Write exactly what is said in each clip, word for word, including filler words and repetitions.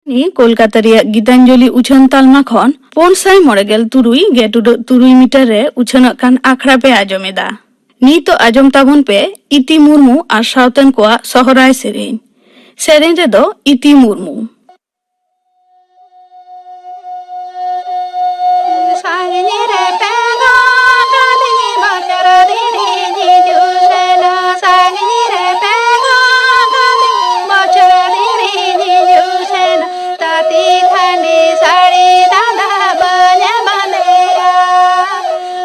ᱱᱤᱭᱟᱹ ᱠᱳᱞᱠᱟᱛᱟ ᱨᱮᱭᱟᱜ ᱜᱤᱛᱟᱧᱡᱚᱞᱤ ᱩᱪᱷᱟᱹᱱ ᱛᱟᱞᱢᱟ ᱠᱷᱚᱱ ᱯᱩᱱ ᱥᱟᱭ ᱢᱚᱬᱮ ᱜᱮᱞ ᱛᱩᱨᱩᱭ ᱜᱮᱴᱩᱰᱟᱹᱜ ᱛᱩᱨᱩᱭ ᱢᱤᱴᱟᱨ ᱨᱮ ᱩᱪᱷᱟᱹᱱᱚᱜ ᱠᱟᱱ ᱟᱠᱷᱲᱟ ᱯᱮ ᱟᱸᱡᱚᱢ ᱮᱫᱟ᱾ ᱱᱤᱛᱚᱜ ᱟᱸᱡᱚᱢ ᱛᱟᱵᱚᱱ ᱯᱮ ᱤᱛᱤ ᱢᱩᱨᱢᱩ ᱟᱨ ᱥᱟᱶᱛᱮᱱ ᱠᱚᱣᱟᱜ ᱥᱚᱦᱨᱟᱭ ᱥᱮᱨᱮᱧ᱾ ᱥᱮᱨᱮᱧ ᱨᱮᱫᱚ ᱤᱛᱤ ᱢᱩᱨᱢᱩ᱾ ᱥᱟᱺᱜᱤᱧ ᱨᱮ ᱯᱮ ᱜᱚᱴ ᱫᱤᱱ ᱵᱚᱪᱷᱚᱨ ᱫᱤᱱ ᱦᱤᱡᱩᱜ ᱥᱮᱱᱚᱜ, ᱥᱟᱺᱜᱤᱧ ᱨᱮ ᱯᱮ ᱜᱚᱴ ᱫᱤᱱ ᱵᱚᱪᱷᱚᱨ ᱫᱤᱱ ᱦᱤᱡᱩᱜ ᱥᱮᱱᱚᱜ, ᱛᱟᱹᱛᱤ ᱠᱷᱟᱹᱰᱤ ᱥᱟᱹᱲᱤ ᱫᱟᱫᱟ ᱵᱟᱹᱧ ᱵᱟᱸᱫᱮᱭᱟ᱾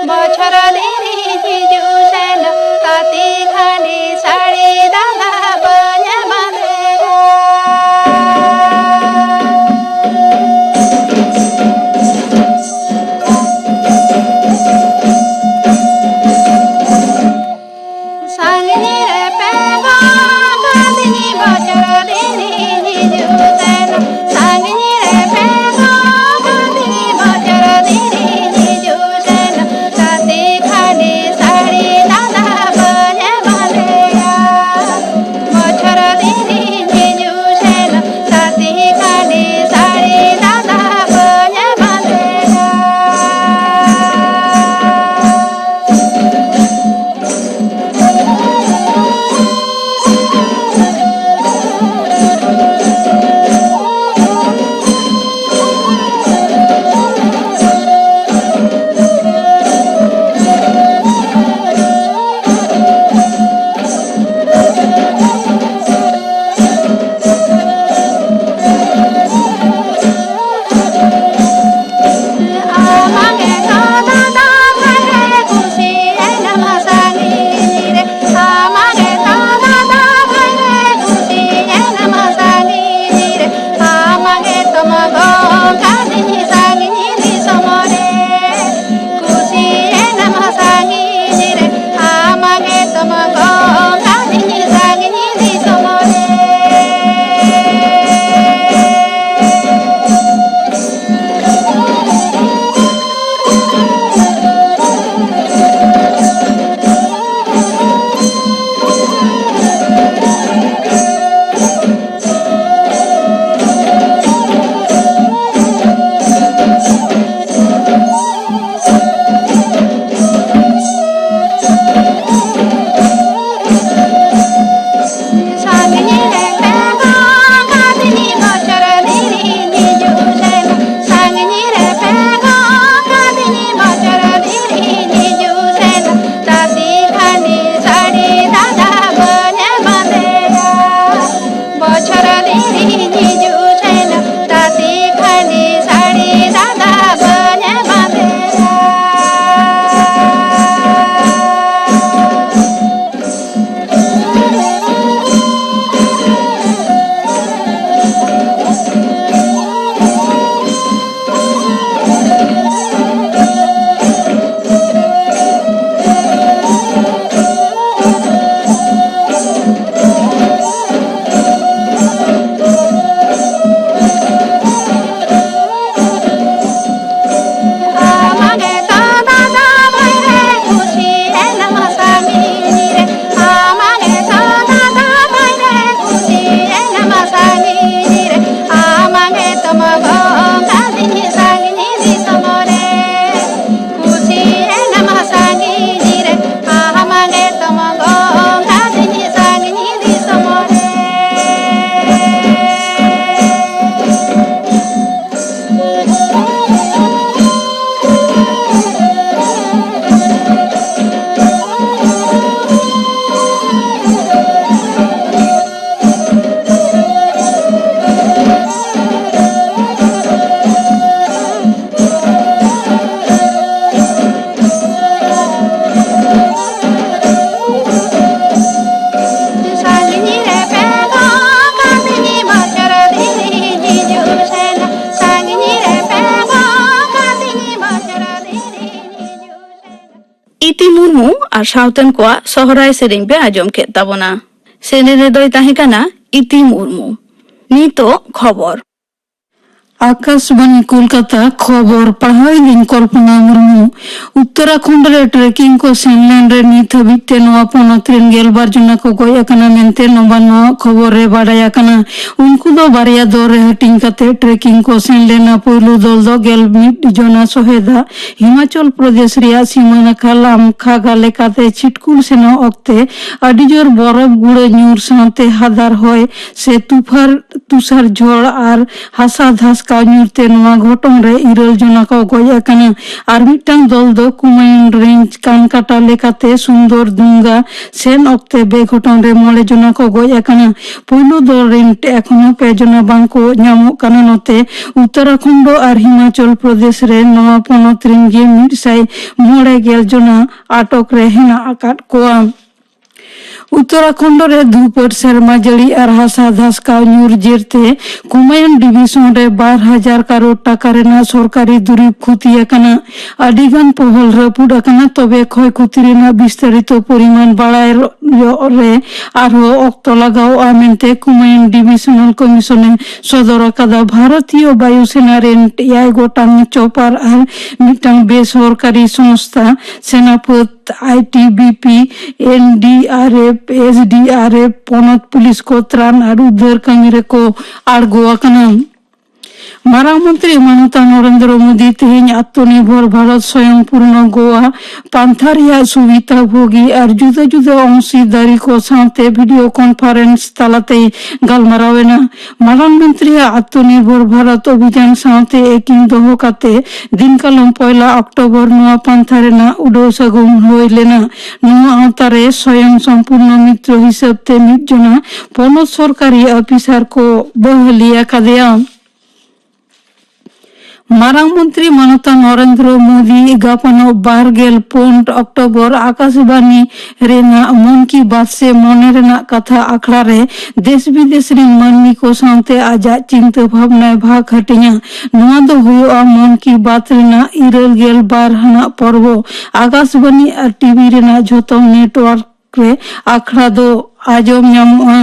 ᱵᱚᱪᱷᱚᱨ ᱫᱤᱱ ᱦᱤᱡᱩᱜ ᱥᱮᱱᱚᱜ, ᱛᱟᱹᱛᱤ ᱠᱷᱟᱹᱰᱤ ᱥᱟᱹᱲᱤ ᱫᱟᱫᱟ ᱵᱟᱹᱧ ᱵᱟᱸᱫᱮᱭᱟ᱾ ᱥᱟᱺᱜᱤᱧ ᱨᱮ ᱯᱮ ᱜᱚᱴ ᱫᱤᱱ ᱵᱚᱪᱷᱚᱨ ᱫᱤᱱ ᱦᱤᱡᱩᱜ ᱥᱮᱱᱚᱜ, ᱥᱟᱺᱜᱤᱧ ᱨᱮ ᱯᱮ ᱜᱚᱴ ᱫᱤᱱ ᱵᱚᱪᱷᱚᱨ ᱫᱤᱱ ᱦᱤᱡᱩᱜ ᱥᱮᱱᱚᱜ, ᱛᱟᱹᱛᱤ ᱠᱷᱟᱹᱰᱤ ᱥᱟᱹᱲᱤ ᱫᱟᱫᱟ ᱵᱟᱹᱧ ᱵᱟᱸᱫᱮᱭᱟ᱾ ᱵᱚᱪᱷᱚᱨ ᱫᱤᱱ ᱦᱤᱡᱩᱜ ᱥᱮᱱᱚᱜ, ᱛᱟᱹᱛᱤ ᱠᱷᱟᱹᱰᱤ ᱥᱟᱹᱲᱤ ᱫᱟᱫᱟ ᱵᱟᱹᱧ ᱵᱟᱸᱫᱮᱭᱟ᱾ ᱟᱨ ᱥᱟᱶᱛᱮᱱ ᱠᱚᱣᱟᱜ ᱥᱚᱦᱨᱟᱭ ᱥᱮᱨᱮᱧ ᱯᱮ ᱟᱸᱡᱚᱢ ᱠᱮᱫ ᱛᱟᱵᱚᱱᱟ᱾ ᱥᱮᱨᱮᱧ ᱨᱮᱫᱚᱭ ᱛᱟᱦᱮᱸ ᱠᱟᱱᱟ ᱤᱛᱤ ᱢᱩᱨᱢᱩ᱾ ᱱᱤᱛᱚᱜ ᱠᱷᱚᱵᱚᱨ᱾ ᱟᱠᱟᱥᱵᱟᱱᱤ ᱠᱳᱞᱠᱟᱛᱟ, ᱠᱷᱚᱵᱚᱨ ᱯᱟᱲᱦᱟᱣ ᱤᱧ ᱠᱚᱞᱯᱚᱱᱟ ᱢᱩᱨᱢᱩ᱾ ᱩᱛᱛᱚᱨᱟᱠᱷᱚᱸᱰ ᱨᱮ ᱴᱨᱮᱠᱤᱝ ᱠᱚ ᱥᱮᱱ ᱞᱮᱱ ᱨᱮ ᱱᱤᱛ ᱦᱟᱹᱵᱤᱡ ᱛᱮ ᱱᱚᱣᱟ ᱯᱚᱱᱚᱛ ᱨᱮᱱ ᱜᱮᱞᱵᱟᱨ ᱡᱚᱱᱟ ᱠᱚ ᱜᱚᱡ ᱟᱠᱟᱱᱟ ᱢᱮᱱᱛᱮ ᱱᱚᱵᱟᱱᱱᱚ ᱟᱜ ᱠᱷᱚᱵᱚᱨ ᱨᱮ ᱵᱟᱰᱟᱭ ᱟᱠᱟᱱᱟ᱾ ᱩᱱᱠᱩ ᱫᱚ ᱵᱟᱨᱭᱟ ᱫᱚᱞ ᱨᱮ ᱦᱟᱹᱴᱤᱧ ᱠᱟᱛᱮ ᱴᱨᱮᱠᱤᱝ ᱠᱚ ᱥᱮᱱ ᱞᱮᱱᱟ᱾ ᱯᱳᱭᱞᱳ ᱫᱚᱞ ᱫᱚ ᱜᱮᱞ ᱢᱤᱫ ᱡᱚᱱᱟ ᱥᱚᱦᱮᱫᱟ ᱦᱤᱢᱟᱪᱚᱞ ᱯᱨᱚᱫᱮᱥ ᱨᱮᱭᱟᱜ ᱥᱤᱢᱟᱹ ᱱᱟᱠᱷᱟ ᱞᱟᱢᱠᱷᱟᱜᱟ ᱞᱮᱠᱟᱛᱮ ᱪᱷᱤᱴᱠᱩᱞ ᱥᱮᱱᱚᱜ ᱚᱠᱛᱮ ᱟᱹᱰᱤ ᱡᱳᱨ ᱵᱚᱨᱚᱯ ᱜᱩᱲᱟᱹ ᱧᱩᱨ ᱥᱟᱶᱛᱮ ᱦᱟᱫᱟᱨ ᱦᱚᱭ ᱥᱮ ᱛᱩᱯᱷᱟᱨ ᱛᱩᱥᱟᱨ ᱡᱷᱚᱲ ᱟᱨ ᱦᱟᱥᱟ ᱫᱷᱟᱥᱠᱟᱣ ᱧᱩᱨᱛᱮ ᱱᱚᱣᱟ ᱜᱷᱚᱴᱚᱱ ᱨᱮ ᱤᱨᱟᱹᱞ ᱡᱚᱱᱟ ᱠᱚ ᱜᱚᱡ ᱟᱠᱟᱱᱟ᱾ ᱟᱨ ᱢᱤᱫᱴᱟᱝ ᱫᱚᱞ ᱫᱚ ᱠᱩᱢᱟᱭᱩᱱ ᱨᱮᱧᱡᱽ ᱠᱟᱱᱠᱟᱴᱟ ᱞᱮᱠᱟᱛᱮ ᱥᱩᱱᱫᱚᱨ ᱫᱩᱝᱜᱟ ᱥᱮᱱ ᱚᱠᱛᱮ ᱵᱮᱜᱷᱚᱴᱚᱱ ᱨᱮ ᱢᱚᱬᱮ ᱡᱚᱱᱟ ᱠᱚ ᱜᱚᱡ ᱟᱠᱟᱱᱟ᱾ ᱯᱳᱭᱞᱳ ᱫᱚᱞ ᱨᱮᱱ ᱮᱠᱷᱚᱱᱳ ᱯᱮ ᱡᱚᱱᱟ ᱵᱟᱝ ᱠᱚ ᱧᱟᱢᱚᱜ ᱠᱟᱱᱟ᱾ ᱱᱚᱛᱮ ᱩᱛᱛᱚᱨᱟᱠᱷᱚᱸᱰ ᱟᱨ ᱦᱤᱢᱟᱪᱚᱞ ᱯᱨᱚᱫᱮᱥ ᱨᱮ ᱱᱚᱣᱟ ᱯᱚᱱᱚᱛ ᱨᱮᱱ ᱜᱮ ᱢᱤᱫ ᱥᱟᱭ ᱢᱚᱬᱮ ᱜᱮᱞ ᱡᱚᱱᱟ ᱟᱴᱚᱠ ᱨᱮ ᱦᱮᱱᱟᱜ ᱟᱠᱟᱫ ᱠᱚᱣᱟ᱾ ᱩᱛᱛᱚᱨᱟᱠᱷᱚᱸᱰ ᱨᱮ ᱫᱷᱩᱯᱟᱹᱴ ᱥᱮᱨᱢᱟ ᱡᱟᱹᱲᱤ ᱟᱨ ᱦᱟᱥᱟ ᱫᱷᱟᱥᱠᱟᱣ ᱧᱩᱨ ᱡᱮᱨᱛᱮ ᱠᱩᱢᱟᱭᱩᱱ ᱰᱤᱵᱤᱥᱚᱱ ᱨᱮ ᱵᱟᱨ ᱦᱟᱡᱟᱨ ᱠᱟᱨᱳᱲ ᱴᱟᱠᱟ ᱨᱮᱱᱟᱜ ᱥᱚᱨᱠᱟᱨᱤ ᱫᱩᱨᱤᱵᱽ ᱠᱷᱩᱛᱤ ᱟᱠᱟᱱᱟ᱾ ᱟᱹᱰᱤ ᱜᱟᱱ ᱯᱚᱦᱚᱞ ᱨᱟᱹᱯᱩᱫ ᱟᱠᱟᱱᱟ, ᱛᱚᱵᱮ ᱠᱷᱚᱭ ᱠᱷᱩᱛᱤ ᱨᱮᱱᱟᱜ ᱵᱤᱥᱛᱟᱨᱤᱛᱚ ᱯᱚᱨᱤᱢᱟᱱ ᱵᱟᱲᱟᱭᱚᱜ ᱨᱮ ᱟᱨᱦᱚᱸ ᱚᱠᱛᱚ ᱞᱟᱜᱟᱣᱚᱜᱼᱟ ᱢᱮᱱᱛᱮ ᱠᱩᱢᱟᱭᱩᱱ ᱰᱤᱵᱤᱥᱚᱱᱟᱞ ᱠᱚᱢᱤᱥᱚᱱ ᱮ ᱥᱚᱫᱚᱨ ᱟᱠᱟᱫᱟ᱾ ᱵᱷᱟᱨᱚᱛᱤᱭᱚ ᱵᱟᱭᱩ ᱥᱮᱱᱟ ᱨᱮᱱ ᱮᱭᱟᱭ ᱜᱚᱴᱟᱝ ᱪᱚᱯᱟᱨ ᱟᱨ ᱢᱤᱫᱴᱟᱝ ᱵᱮᱥᱚᱨᱠᱟᱨᱤ ᱥᱚᱝᱥᱛᱷᱟ ᱥᱮᱱᱟᱯᱷᱟᱹᱫ ᱟᱭ ᱴᱤ ᱵᱤ ᱯᱤ, ᱮᱱ ᱰᱤ R F, S D R F, ᱯᱚᱱᱚᱛ ᱯᱩᱞᱤᱥ ᱠᱚ ᱛᱨᱟᱱ ᱟᱨ ᱩᱫᱽᱫᱷᱟᱹᱨ ᱠᱟᱹᱢᱤ ᱨᱮᱠᱚ ᱟᱬᱜᱚ ᱟᱠᱟᱱᱟ᱾ ᱢᱟᱨᱟᱝ ᱢᱚᱱᱛᱨᱤ ᱢᱟᱱᱚᱛᱟ ᱱᱚᱨᱮᱱᱫᱨᱚ ᱢᱳᱫᱤ ᱛᱮᱦᱮᱧ ᱟᱛᱢᱚᱱᱤᱨᱵᱷᱚᱨ ᱵᱷᱟᱨᱚᱛ ᱥᱚᱭᱚᱝᱯᱩᱨᱱᱚ ᱜᱳᱣᱟ ᱯᱟᱱᱛᱷᱟ ᱨᱮᱭᱟᱜ ᱥᱩᱵᱤᱫᱷᱟ ᱵᱷᱳᱜᱤ ᱟᱨ ᱡᱩᱫᱟᱹ ᱡᱩᱫᱟᱹ ᱚᱝᱥᱤᱫᱟᱨᱤ ᱠᱚ ᱥᱟᱶᱛᱮ ᱵᱷᱤᱰᱤᱭᱳ ᱠᱚᱱᱯᱷᱟᱨᱮᱱᱥ ᱛᱟᱞᱟᱛᱮᱭ ᱜᱟᱞᱢᱟᱨᱟᱣ ᱮᱱᱟ᱾ ᱢᱟᱨᱟᱝ ᱢᱚᱱᱛᱨᱤᱭᱟᱜ ᱟᱛᱢᱚᱱᱤᱨᱵᱷᱚᱨ ᱵᱷᱟᱨᱚᱛ ᱚᱵᱷᱤᱡᱟᱱ ᱥᱟᱶᱛᱮ ᱮᱠᱤᱝ ᱫᱚᱦᱚ ᱠᱟᱛᱮ ᱫᱤᱱ ᱠᱟᱞᱚᱢ ᱯᱚᱭᱞᱟ ᱚᱠᱴᱳᱵᱚᱨ ᱱᱚᱣᱟ ᱯᱟᱱᱛᱷᱟ ᱨᱮᱱᱟᱜ ᱩᱰᱟᱹᱣ ᱥᱟᱹᱜᱩᱱ ᱦᱩᱭ ᱞᱮᱱᱟ᱾ ᱱᱚᱣᱟ ᱟᱣᱛᱟ ᱨᱮ ᱥᱚᱭᱚᱝ ᱥᱚᱢᱯᱩᱨᱱᱚ ᱢᱤᱛᱨᱚ ᱦᱤᱥᱟᱹᱵ ᱛᱮ ᱢᱤᱫ ᱡᱚᱱᱟ ᱯᱚᱱᱚᱛ ᱥᱚᱨᱠᱟᱨᱤ ᱚᱯᱷᱤᱥᱟᱨ ᱠᱚ ᱵᱟᱹᱦᱟᱹᱞᱤ ᱟᱠᱟᱫᱮᱭᱟ᱾ ᱢᱟᱨᱟᱝ ᱢᱚᱱᱛᱨᱤ ᱢᱟᱱᱚᱛᱟᱱ ᱱᱚᱨᱮᱱᱫᱨᱚ ᱢᱳᱫᱤ ᱜᱟᱯᱟᱱᱚᱜ ᱵᱟᱨ ᱜᱮᱞ ᱯᱩᱱ ᱚᱠᱴᱳᱵᱚᱨ ᱟᱠᱟᱥᱵᱟᱱᱤ ᱨᱮᱱᱟᱜ ᱢᱚᱱ ᱠᱤ ᱵᱟᱛ ᱥᱮ ᱢᱚᱱᱮ ᱨᱮᱱᱟᱜ ᱠᱟᱛᱷᱟ ᱟᱠᱷᱲᱟ ᱨᱮ ᱫᱮᱥ ᱵᱤᱫᱮᱥ ᱨᱮᱱ ᱢᱟᱹᱱᱢᱤ ᱠᱚ ᱥᱟᱶᱛᱮ ᱟᱡᱟᱜ ᱪᱤᱱᱛᱟᱹ ᱵᱷᱟᱵᱽᱱᱟᱭ ᱵᱷᱟᱜᱽ ᱦᱟᱹᱴᱤᱧᱟ᱾ ᱱᱚᱣᱟ ᱫᱚ ᱦᱩᱭᱩᱜᱼᱟ ᱢᱚᱱ ᱠᱤ ᱵᱟᱛ ᱨᱮᱱᱟᱜ ᱤᱨᱟᱹᱞ ᱜᱮᱞ ᱵᱟᱨ ᱟᱱᱟᱜ ᱯᱚᱨᱵᱚ᱾ ᱟᱠᱟᱥᱵᱟᱱᱤ ᱟᱨ ᱴᱤᱵᱷᱤ ᱨᱮᱱᱟᱜ ᱡᱷᱚᱛᱚ ᱱᱮᱴᱣᱟᱨᱠ ᱨᱮ ᱟᱠᱷᱲᱟ ᱫᱚ ᱟᱸᱡᱚᱢ ᱧᱟᱢᱚᱜᱼᱟ᱾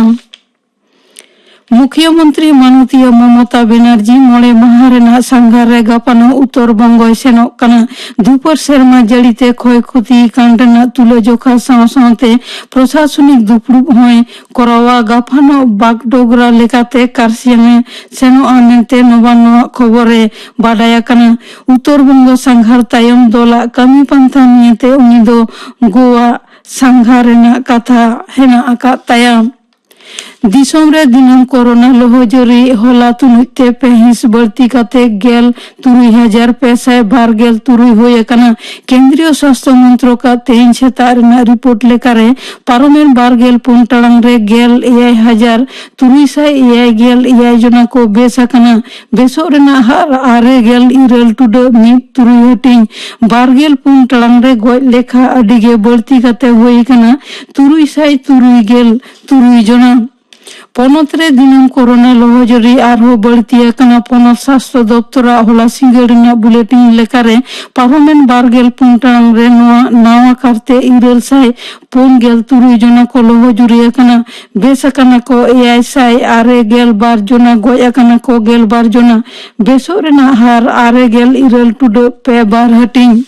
ᱢᱩᱠᱷᱭᱟᱹ ᱢᱚᱱᱛᱨᱤ ᱢᱟᱱᱚᱛᱤᱭᱟᱹ ᱢᱚᱢᱚᱛᱟ ᱵᱮᱱᱟᱨᱡᱤ ᱢᱚᱬᱮ ᱢᱟᱦᱟ ᱨᱮᱱᱟᱜ ᱥᱟᱸᱜᱷᱟᱨ ᱨᱮ ᱜᱟᱯᱟᱱᱚᱜ ᱩᱛᱛᱚᱨ ᱵᱚᱝᱜᱚᱭ ᱥᱮᱱᱚᱜ ᱠᱟᱱᱟ᱾ ᱫᱷᱩᱯᱟᱹᱨ ᱥᱮᱨᱢᱟ ᱡᱟᱹᱲᱤ ᱛᱮ ᱠᱷᱚᱭ ᱠᱷᱚᱛᱤ ᱟᱠᱟᱱ ᱨᱮᱱᱟᱜ ᱛᱩᱞᱟᱹᱡᱚᱠᱷᱟ ᱥᱟᱶ ᱥᱟᱶᱛᱮ ᱯᱨᱚᱥᱟᱥᱚᱱᱤᱠ ᱫᱩᱯᱲᱩᱵ ᱦᱚᱸᱭ ᱠᱚᱨᱟᱣᱟ᱾ ᱜᱟᱯᱟᱱᱚᱜ ᱵᱟᱜᱰᱳᱜᱨᱟ ᱞᱮᱠᱟᱛᱮ ᱠᱟᱨᱥᱤᱭᱟᱝ ᱮ ᱥᱮᱱᱚᱜᱼᱟ ᱢᱮᱱᱛᱮ ᱱᱚᱵᱟᱱᱱᱚᱣᱟᱜ ᱠᱷᱚᱵᱚᱨ ᱮ ᱵᱟᱰᱟᱭ ᱟᱠᱟᱱᱟ᱾ ᱩᱛᱛᱚᱨ ᱵᱚᱝᱜᱚ ᱥᱟᱸᱜᱷᱟᱨ ᱛᱟᱭᱚᱢ ᱫᱚᱞᱟᱜ ᱠᱟᱹᱢᱤ ᱯᱟᱱᱛᱷᱟ ᱱᱤᱭᱮᱛᱮ ᱩᱱᱤ ᱫᱚ ᱜᱳᱣᱟ ᱥᱟᱸᱜᱷᱟᱨ ᱨᱮᱱᱟᱜ ᱠᱟᱛᱷᱟ ᱦᱮᱱᱟᱜ ᱟᱠᱟᱫ ᱛᱟᱭᱟ᱾ ᱫᱤᱥᱚᱢ ᱨᱮ ᱫᱤᱱᱟᱹᱢ ᱠᱳᱨᱳᱱᱟ ᱞᱚᱦᱚᱡᱟᱹᱨᱤ ᱦᱚᱞᱟ ᱛᱩᱞᱩᱡ ᱛᱮ ᱯᱮ ᱦᱤᱸᱥ ᱵᱟᱹᱲᱛᱤ ᱠᱟᱛᱮ ᱜᱮᱞ ᱛᱩᱨᱩᱭ ᱦᱟᱡᱟᱨ ᱯᱮ ᱥᱟᱭ ᱵᱟᱨ ᱜᱮᱞ ᱛᱩᱨᱩᱭ ᱦᱩᱭ ᱟᱠᱟᱱᱟ᱾ ᱠᱮᱱᱫᱨᱤᱭᱚ ᱥᱟᱥᱛᱷᱚ ᱢᱚᱱᱛᱨᱚᱠᱟᱜ ᱛᱮᱦᱮᱧ ᱥᱮᱛᱟᱜ ᱨᱮᱱᱟᱜ ᱨᱤᱯᱳᱨᱴ ᱞᱮᱠᱟᱨᱮ ᱯᱟᱨᱚᱢᱮᱱ ᱵᱟᱨ ᱜᱮᱞ ᱯᱩᱱ ᱴᱟᱲᱟᱝ ᱨᱮ ᱜᱮᱞ ᱮᱭᱟᱭ ᱦᱟᱡᱟᱨ ᱛᱩᱨᱩᱭ ᱥᱟᱭ ᱮᱭᱟᱭ ᱜᱮᱞ ᱮᱭᱟᱭ ᱡᱚᱱᱟ ᱠᱚ ᱵᱮᱥ ᱟᱠᱟᱱᱟ᱾ ᱵᱮᱥᱚᱜ ᱨᱮᱱᱟᱜ ᱦᱟᱨ ᱟᱨᱮ ᱜᱮᱞ ᱤᱨᱟᱹᱞ ᱴᱩᱰᱟᱹᱜ ᱢᱤᱫ ᱛᱩᱨᱩᱭ ᱦᱟᱹᱴᱤᱧ᱾ ᱵᱟᱨ ᱜᱮᱞ ᱯᱩᱱ ᱴᱟᱲᱟᱝ ᱨᱮ ᱜᱚᱡ ᱞᱮᱠᱷᱟ ᱟᱹᱰᱤ ᱜᱮ ᱵᱟᱹᱲᱛᱤ ᱠᱟᱛᱮ ᱦᱩᱭ ᱟᱠᱟᱱᱟ ᱛᱩᱨᱩᱭ ᱥᱟᱭ ᱛᱩᱨᱩᱭ ᱜᱮᱞ ᱛᱩᱨᱩᱭ ᱡᱚᱱᱟ᱾ ᱯᱚᱱᱚᱛ ᱨᱮ ᱫᱤᱱᱟᱹᱢ ᱠᱳᱨᱳᱱᱟ ᱞᱚᱦᱚᱡᱟᱹᱨᱤ ᱟᱨᱦᱚᱸ ᱵᱟᱹᱲᱛᱤ ᱟᱠᱟᱱᱟ᱾ ᱯᱚᱱᱚᱛ ᱥᱟᱥᱛᱷᱚ ᱫᱚᱯᱛᱚᱨᱟᱜ ᱦᱚᱞᱟ ᱥᱤᱸᱜᱟᱹᱲ ᱨᱮᱱᱟᱜ ᱵᱩᱞᱮᱴᱤᱱ ᱞᱮᱠᱟᱨᱮ ᱯᱟᱨᱚᱢᱮᱱ ᱵᱟᱨ ᱜᱮᱞ ᱯᱩᱱ ᱴᱟᱲᱟᱝ ᱨᱮ ᱱᱚᱣᱟ ᱱᱟᱣᱟ ᱠᱟᱨᱛᱮ ᱤᱨᱟᱹᱞ ᱥᱟᱭ ᱯᱩᱱ ᱜᱮᱞ ᱛᱩᱨᱩᱭ ᱡᱚᱱᱟ ᱠᱚ ᱞᱚᱦᱚᱡᱩᱨᱤ ᱟᱠᱟᱱᱟ᱾ ᱵᱮᱥ ᱟᱠᱟᱱᱟ ᱠᱚ ᱮᱭᱟᱭ ᱥᱟᱭ ᱟᱨᱮ ᱜᱮᱞ ᱵᱟᱨ ᱡᱚᱱᱟ, ᱜᱚᱡ ᱟᱠᱟᱱᱟ ᱠᱚ ᱜᱮᱞ ᱵᱟᱨ ᱡᱚᱱᱟ᱾ ᱵᱮᱥᱚᱜ ᱨᱮᱱᱟᱜ ᱦᱟᱨ ᱟᱨᱮ ᱜᱮᱞ ᱤᱨᱟᱹᱞ ᱴᱩᱰᱟᱹᱜ ᱯᱮ ᱵᱟᱨ ᱦᱟᱹᱴᱤᱧ᱾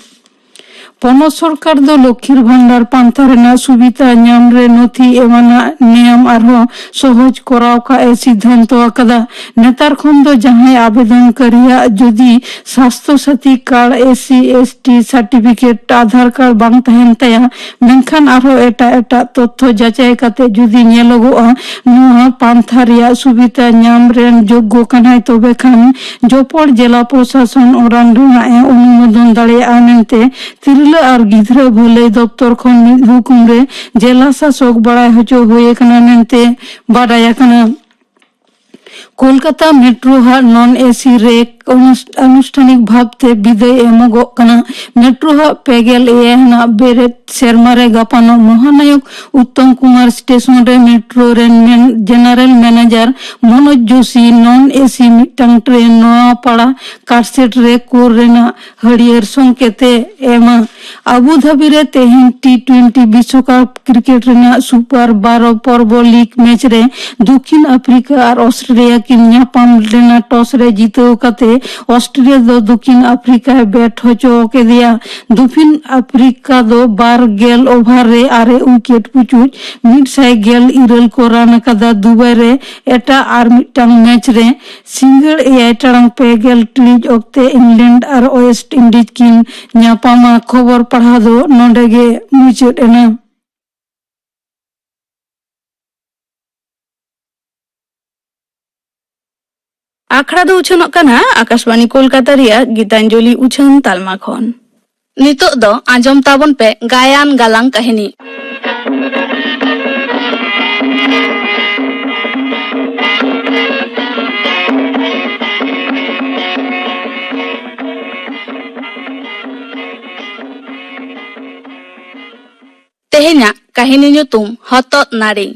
ᱯᱚᱱᱚᱛ ᱥᱚᱨᱠᱟᱨ ᱫᱚ ᱞᱚᱠᱠᱷᱤᱨ ᱵᱷᱟᱱᱰᱟᱨ ᱯᱟᱱᱛᱷᱟ ᱨᱮᱱᱟᱜ ᱥᱩᱵᱤᱫᱷᱟ ᱧᱟᱢ ᱨᱮ ᱱᱚᱛᱷᱤ ᱮᱢᱟᱱᱟᱜ ᱱᱮᱭᱟᱢ ᱟᱨᱦᱚᱸ ᱥᱚᱦᱚᱡ ᱠᱚᱨᱟᱣ ᱠᱟᱜ ᱮ ᱥᱤᱫᱷᱟᱱᱛᱚ ᱟᱠᱟᱫᱟ᱾ ᱱᱮᱛᱟᱨ ᱠᱷᱚᱱ ᱫᱚ ᱡᱟᱦᱟᱸᱭ ᱟᱵᱮᱫᱚᱱ ᱠᱟᱹᱨᱤᱭᱟᱜ ᱡᱩᱫᱤ Swasthya Sathi card, S C S T certificate, Aadhaar card ᱵᱟᱝ ᱛᱟᱦᱮᱱ ᱛᱟᱭᱟ, ᱢᱮᱱᱠᱷᱟᱱ ᱟᱨᱦᱚᱸ ᱮᱴᱟᱜ ᱮᱴᱟᱜ ᱛᱚᱛᱛᱷᱚ ᱡᱟᱪᱟᱭ ᱠᱟᱛᱮ ᱡᱩᱫᱤ ᱧᱮᱞᱚᱜᱚᱜᱼᱟ, ᱱᱚᱣᱟ ᱯᱟᱱᱛᱷᱟ ᱨᱮᱭᱟᱜ ᱥᱩᱵᱤᱫᱷᱟ ᱧᱟᱢ ᱨᱮᱱ ᱡᱳᱜᱽᱜᱚ ᱠᱟᱱᱟᱭ, ᱛᱚᱵᱮ ᱠᱷᱟᱱ ᱡᱚᱯᱚᱲ ᱡᱮᱞᱟ ᱯᱨᱚᱥᱟᱥᱚᱱ ᱚᱨᱟᱱ ᱨᱮᱱᱟᱜ ᱮ ᱚᱱᱩᱢᱳᱫᱚᱱ ᱫᱟᱲᱮᱭᱟᱜᱼᱟ ᱢᱮᱱᱛᱮ ᱛᱤᱨᱞᱟᱹ ᱟᱨ ᱜᱤᱫᱽᱨᱟᱹ ᱵᱷᱟᱹᱞᱟᱹᱭ ᱫᱚᱯᱛᱚᱨ ᱠᱷᱚᱱ ᱢᱤᱫ ᱦᱩᱠᱩᱢ ᱨᱮ ᱡᱮᱞᱟ ᱥᱟᱥᱚᱠ ᱵᱟᱲᱟᱭ ᱦᱚᱪᱚ ᱦᱩᱭ ᱟᱠᱟᱱᱟ ᱢᱮᱱᱛᱮ ᱵᱟᱰᱟᱭ ᱟᱠᱟᱱᱟ᱾ ᱠᱳᱞᱠᱟᱛᱟ ᱢᱮᱴᱨᱳ ᱦᱟᱜ ᱱᱚᱱ ᱮᱥᱤ ᱨᱮᱠ ᱚᱱᱩᱥ-, ᱟᱱᱩᱥᱴᱷᱟᱱᱤᱠ ᱵᱷᱟᱵᱽ ᱛᱮ ᱵᱤᱫᱟᱹᱭ ᱮᱢᱚᱜᱚᱜ ᱠᱟᱱᱟ᱾ ᱢᱮᱴᱨᱳ ᱦᱟᱜ ᱯᱮ ᱜᱮᱞ ᱮᱭᱟᱭ ᱟᱱᱟᱜ ᱵᱮᱨᱮᱫ ᱥᱮᱨᱢᱟ ᱨᱮ ᱜᱟᱯᱟᱱᱚᱜ ᱢᱚᱦᱟᱱᱟᱭᱚᱠ ᱩᱛᱛᱚᱢ ᱠᱩᱢᱟᱨ ᱥᱴᱮᱥᱚᱱ ᱨᱮ ᱢᱮᱴᱨᱳ ᱨᱮᱱ ᱢᱮᱱ-, ᱡᱮᱱᱟᱨᱮᱞ ᱢᱮᱱᱮᱡᱟᱨ ᱢᱚᱱᱳᱡᱽ ᱡᱳᱥᱤ ᱱᱚᱱ ᱮᱥᱤ ᱢᱤᱫᱴᱟᱝ ᱴᱨᱮᱱ ᱱᱚᱣᱟᱯᱟᱲᱟ ᱠᱟᱨᱥᱮᱴ ᱨᱮ ᱠᱳᱨ ᱨᱮᱱᱟᱜ ᱦᱟᱹᱨᱭᱟᱹᱲ ᱥᱚᱝᱠᱮᱛ ᱮ ᱮᱢᱟ᱾ ᱟᱵᱩ ᱫᱷᱟᱵᱤ ᱨᱮ ᱛᱮᱦᱮᱧ ᱴᱤ ᱴᱩᱭᱮᱱᱴᱤ ᱵᱤᱥᱣᱚᱠᱟᱯ ᱠᱨᱤᱠᱮᱴ ᱨᱮᱱᱟᱜ ᱥᱩᱯᱟᱨ ᱵᱟᱨᱚ ᱯᱚᱨᱵᱚ ᱞᱤᱜᱽ ᱢᱮᱪ ᱨᱮ ᱫᱚᱠᱷᱤᱱ ᱟᱯᱷᱨᱤᱠᱟ ᱟᱨ ᱚᱥᱴᱨᱮᱞᱤᱭᱟ ᱠᱤᱱ ᱧᱟᱯᱟᱢ ᱞᱮᱱᱟ᱾ ᱴᱚᱥ ᱨᱮ ᱡᱤᱛᱟᱹᱣ ᱠᱟᱛᱮ ᱚᱥᱴᱨᱮᱞᱤᱭᱟ ᱫᱚ ᱫᱚᱠᱷᱤᱱ ᱟᱯᱷᱨᱤᱠᱟᱭ ᱵᱮᱴ ᱦᱚᱪᱚ ᱠᱮᱫᱮᱭᱟ᱾ ᱫᱚᱠᱷᱤᱱ ᱟᱯᱷᱨᱤᱠᱟ ᱫᱚ ᱵᱟᱨ ᱜᱮᱞ ᱳᱵᱷᱟᱨ ᱨᱮ ᱟᱨᱮ ᱩᱭᱠᱮᱴ ᱯᱩᱪᱩᱡ ᱢᱤᱫ ᱥᱟᱭ ᱜᱮᱞ ᱤᱨᱟᱹᱞ ᱠᱚ ᱨᱟᱱ ᱟᱠᱟᱫᱟ᱾ ᱫᱩᱵᱟᱭ ᱨᱮ ᱮᱴᱟᱜ ᱟᱨ ᱢᱤᱫᱴᱟᱝ ᱢᱮᱪ ᱨᱮ ᱥᱤᱸᱜᱟᱹᱲ ᱮᱭᱟᱭ ᱴᱟᱲᱟᱝ ᱯᱮ ᱜᱮᱞ ᱴᱤᱲᱤᱡ ᱚᱠᱛᱮ ᱤᱝᱞᱮᱱᱰ ᱟᱨ ᱳᱭᱮᱥᱴ ᱤᱱᱰᱤᱡᱽ ᱠᱤᱱ ᱧᱟᱯᱟᱢᱟ᱾ ᱠᱷᱚᱵᱚᱨ ᱯᱟᱲᱦᱟᱣ ᱫᱚ ᱱᱚᱰᱮ ᱜᱮ ᱢᱩᱪᱟᱹᱫ ᱮᱱᱟ᱾ ᱟᱠᱷᱲᱟ ᱫᱚ ᱩᱪᱷᱟᱹᱱᱚᱜ ᱠᱟᱱᱟ ᱟᱠᱟᱥᱵᱟᱬᱤ ᱠᱳᱞᱠᱟᱛᱟ ᱨᱮᱭᱟᱜ ᱜᱤᱛᱟᱧᱡᱚᱞᱤ ᱩᱪᱷᱟᱹᱱ ᱛᱟᱞᱢᱟ ᱠᱷᱚᱱ᱾ ᱱᱤᱛᱚᱜ ᱫᱚ ᱟᱸᱡᱚᱢ ᱛᱟᱵᱚᱱ ᱯᱮ ᱜᱟᱭᱟᱱ ᱜᱟᱞᱟᱝ ᱠᱟᱹᱦᱱᱤ᱾ ᱛᱮᱦᱮᱧᱟᱜ ᱠᱟᱹᱦᱱᱤ ᱧᱩᱛᱩᱢ ᱦᱚᱛᱚᱫ ᱱᱟᱹᱲᱤ᱾